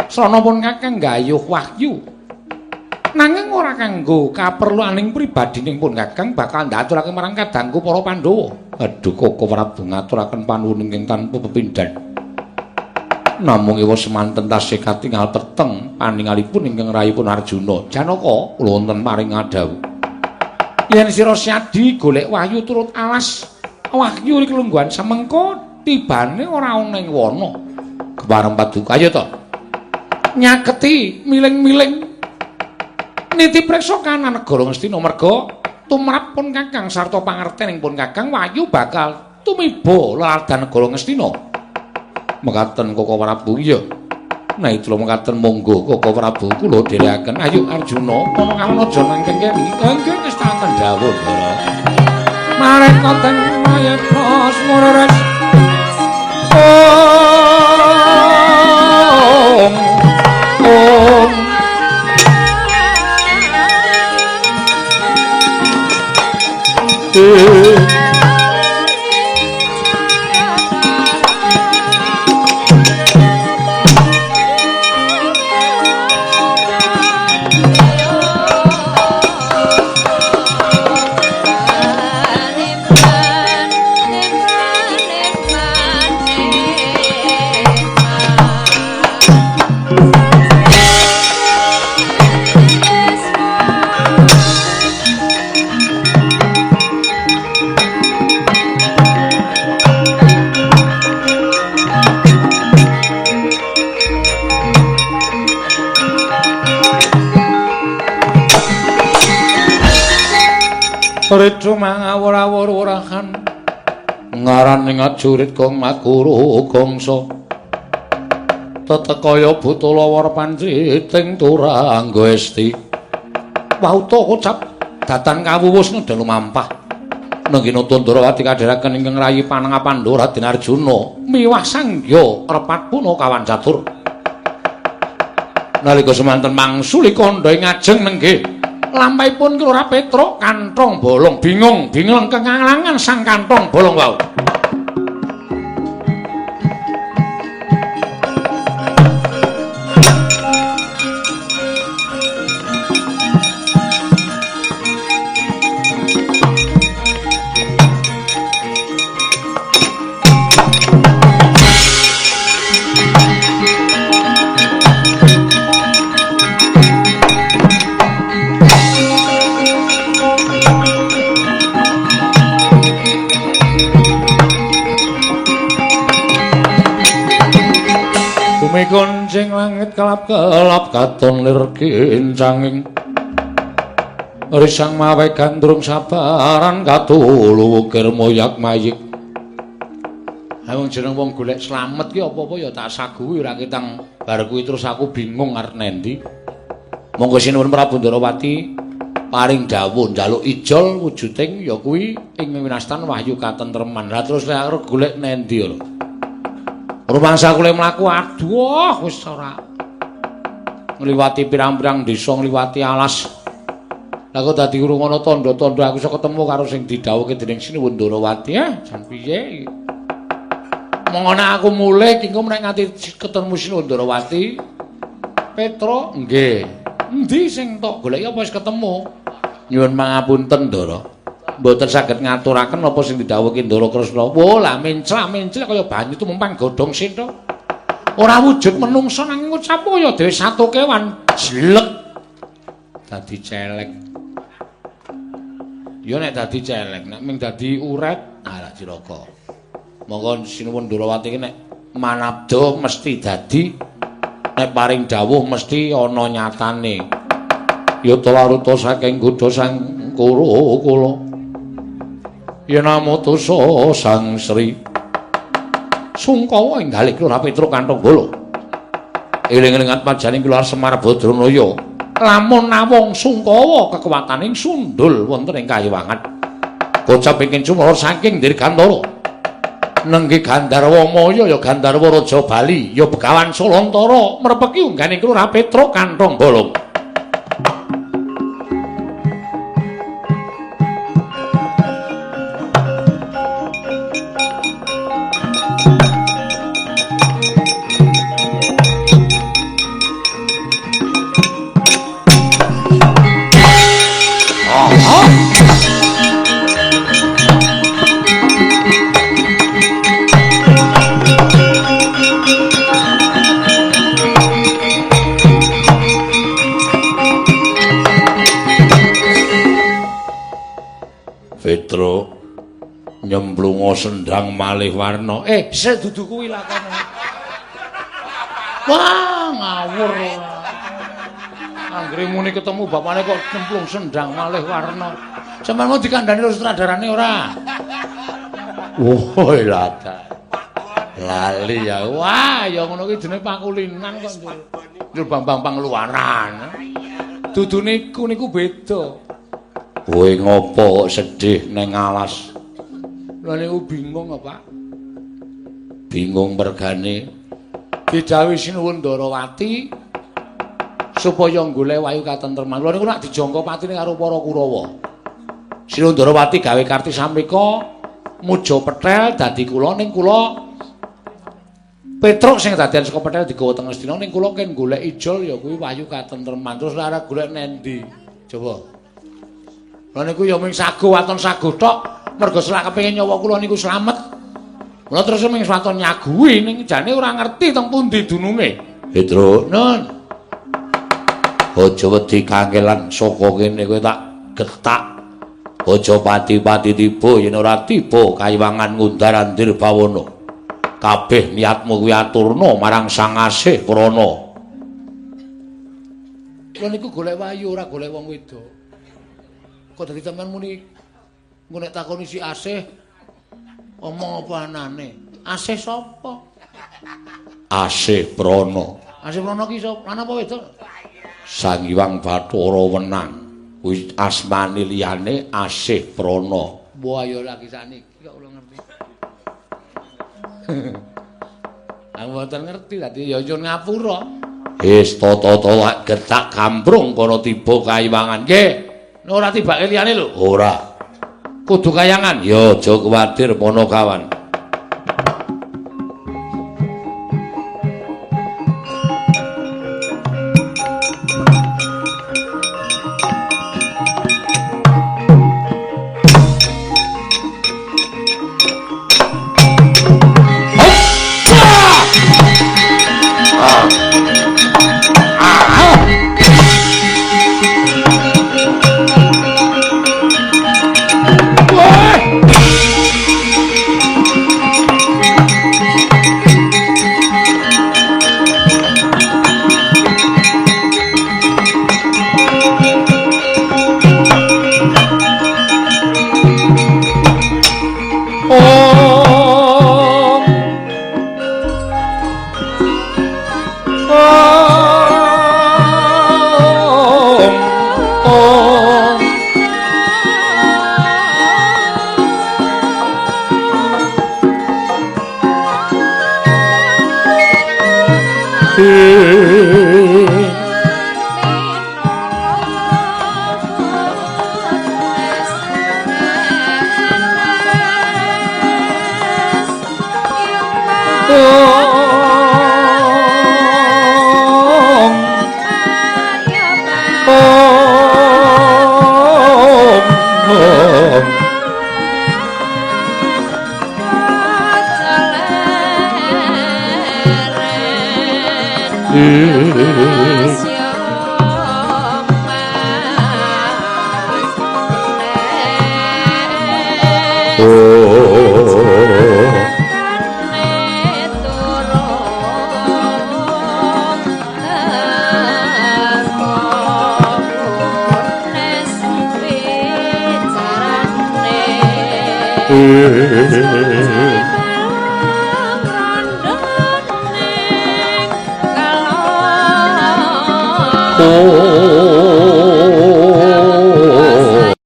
srana pun kakang gayuh wahyu nanging ora kanggo kaperluaning pribadining pun kakang bakal ndaturake marang kadangku para Pandhawa. Aduh Koko Prabu ngaturaken panuwun ingkang tanpa pepindhan namung ewa semanten tasih katingal peteng paningalipun ingkang rayipun Arjuna. Janaka kula wonten paring ngadhawuh yen sira siadi golek wahyu turut alas wahyu iki lungguhan semengko tibane ora ana ing wana. Kepareng paduka ayo to nyaketi miling-miling niti preksa kanan negara Ngastina merga tumrap pun kakang sarta pangertening pun kakang wahyu bakal tumiba leladan negara Ngastina. Mekaten Koko Prabu iya. Nah itulah mekaten monggo Koko Prabu kula dherekaken. Ayo Arjuna ana kawan aja nangkeng keri. Nggih ngestakaken dawuh Ndara. Mareka ten mayeta smureres. Om Om Ritu mangawur-awur urahan ngarane ngajurit kong makuru gongso tetekaya buta lawar panjiting turangga esti wauta kocap datan kawuwus nedha lumampah nenggina Tundrawati kadheraken ingkang rayi Panangapandha Raden Arjuna miwah sanggya repat punakawan catur nalika semanten mangsuli kandha ing ajeng nenggih lampahipun Ki Lurah Petruk kanthong bolong bingung bingung kengalangan sang kanthong bolong wau. Gonceng langit kelap-kelap katon lir kincanging risang mawe gandrung sabaran katulu wukir moyak mayik. Ha wong jeneng wong golek slamet ki apa-apa ya tak saguhi ora ketang bar kuwi terus aku bingung arep nendi. Monggo sinuwun Prabu Ndarawati paring dawuh njaluk ijol wujuding ya kuwi ing winastan wahyu katentreman. Lah terus lek arep golek nendi lho. Rumangsa kula mlaku aduh wis ora ngliwati pirang-pirang desa ngliwati alas. Lah kok dadi urung ana tandha-tandha aku iso ketemu karo sing didhawuhke dening Sinuwun Ndarawati jan piye iki. Monggo nek aku mulih iki engko nek nganti ketemu Sinuwun Ndarawati Petruk nggih. Endi sing tok goleki apa wis ketemu? Nyuwun pangapunten Ndara. Mboten saged ngaturaken apa sing didhawuhke Ndara Kresna. Wo lah menclak-menclak kaya banyu tumempang godhong sentha. Ora wujud menungsa nanging ngucap kaya dhewe satu kewan jlek. Dadi celeng. Ya nek dadi celeng, nek ming dadi uret, ah cilaka. Monggo sinuwun Ndarawati iki nek manabda mesti dadi, nek paring dawuh mesti ana nyatane. Yata laruta saking godha sang Kuru kula. Yen amutusa Sang Sri Sungkawa ing galih Lurah Petruk kanthong bala. Eling-eling atmajaning Ki Lurah Semar Badranaya lamun nawung sungkawa kekuwataning sundul wonten ing kayiwangan. Kocap ingkang sumara saking Dirgantara. Nenggih Gandharwa Maya ya Gandharwa Raja Bali ya Begawan Salantara mrepeki ungganing Lurah Petruk kanthong bala. Petruk nyemplunga sendang malih warna. Sik dudu kuwi lakone. Wah, ngawur. Anggere muni ketemu bapane kok nyemplung sendang malih warna. Sampeyan mau dikandhani karo sutradarane ora? Wah, lata. Lali ya. Wah, ya ngono kuwi jenenge pakulinan kok njur Bambang Pangluwaran. Dudu niku niku beda. Kowe ngopo kok sedih neng alas? Lha niku bingung kok, Pak. Bingung mergane didhawuhi Sinuwun Ndarawati supaya golek wahyu katentreman. Lha niku nak dijangka patine karo para Kurawa. Sinuwun Ndarawati gawe karti samrika muja pethel dadi kula ning kula Petruk sing dadian saka pethel digawa teng Ngastina ning kula ken golek ijol ya kuwi wahyu katentreman. Terus ora golek nendi? Coba. Lha niku ya mung sago waton sago tok, mergo selak kepengin nyawa kula niku slamet. Mula terus mung waton nyaguhi ning jane ora ngerti teng pundi dununge. Petruk, nun. Aja wedi kangelan saka kene kowe tak getak. Aja pati-pati tiba yen ora tiba kayiwangan ngundar-andir bawana. Kabeh niatmu kuwi aturna marang Sang Asih Prana. Kula niku golek wahyu ora golek wong wedok. Kok dadi sampean muni Engko nek takoni si Asih omong apa anane? Asih sapa? Asih Prana. Asih Prana ki sapa? Lanang apa wedok? Sang Hyang Bathara Wenang. Kuwi asmane liyane Asih Prana. Wah ya lagi sakniki kok kula ngerti. Aku mboten ngerti dadi ya nyuwun ngapura. Wis tata-tata lak getak kamprung kono tiba kayiwangan. Nggih. Ora tibake liyane lho. Ora. Kudu kayangan. Ya aja kuwatir Panakawan.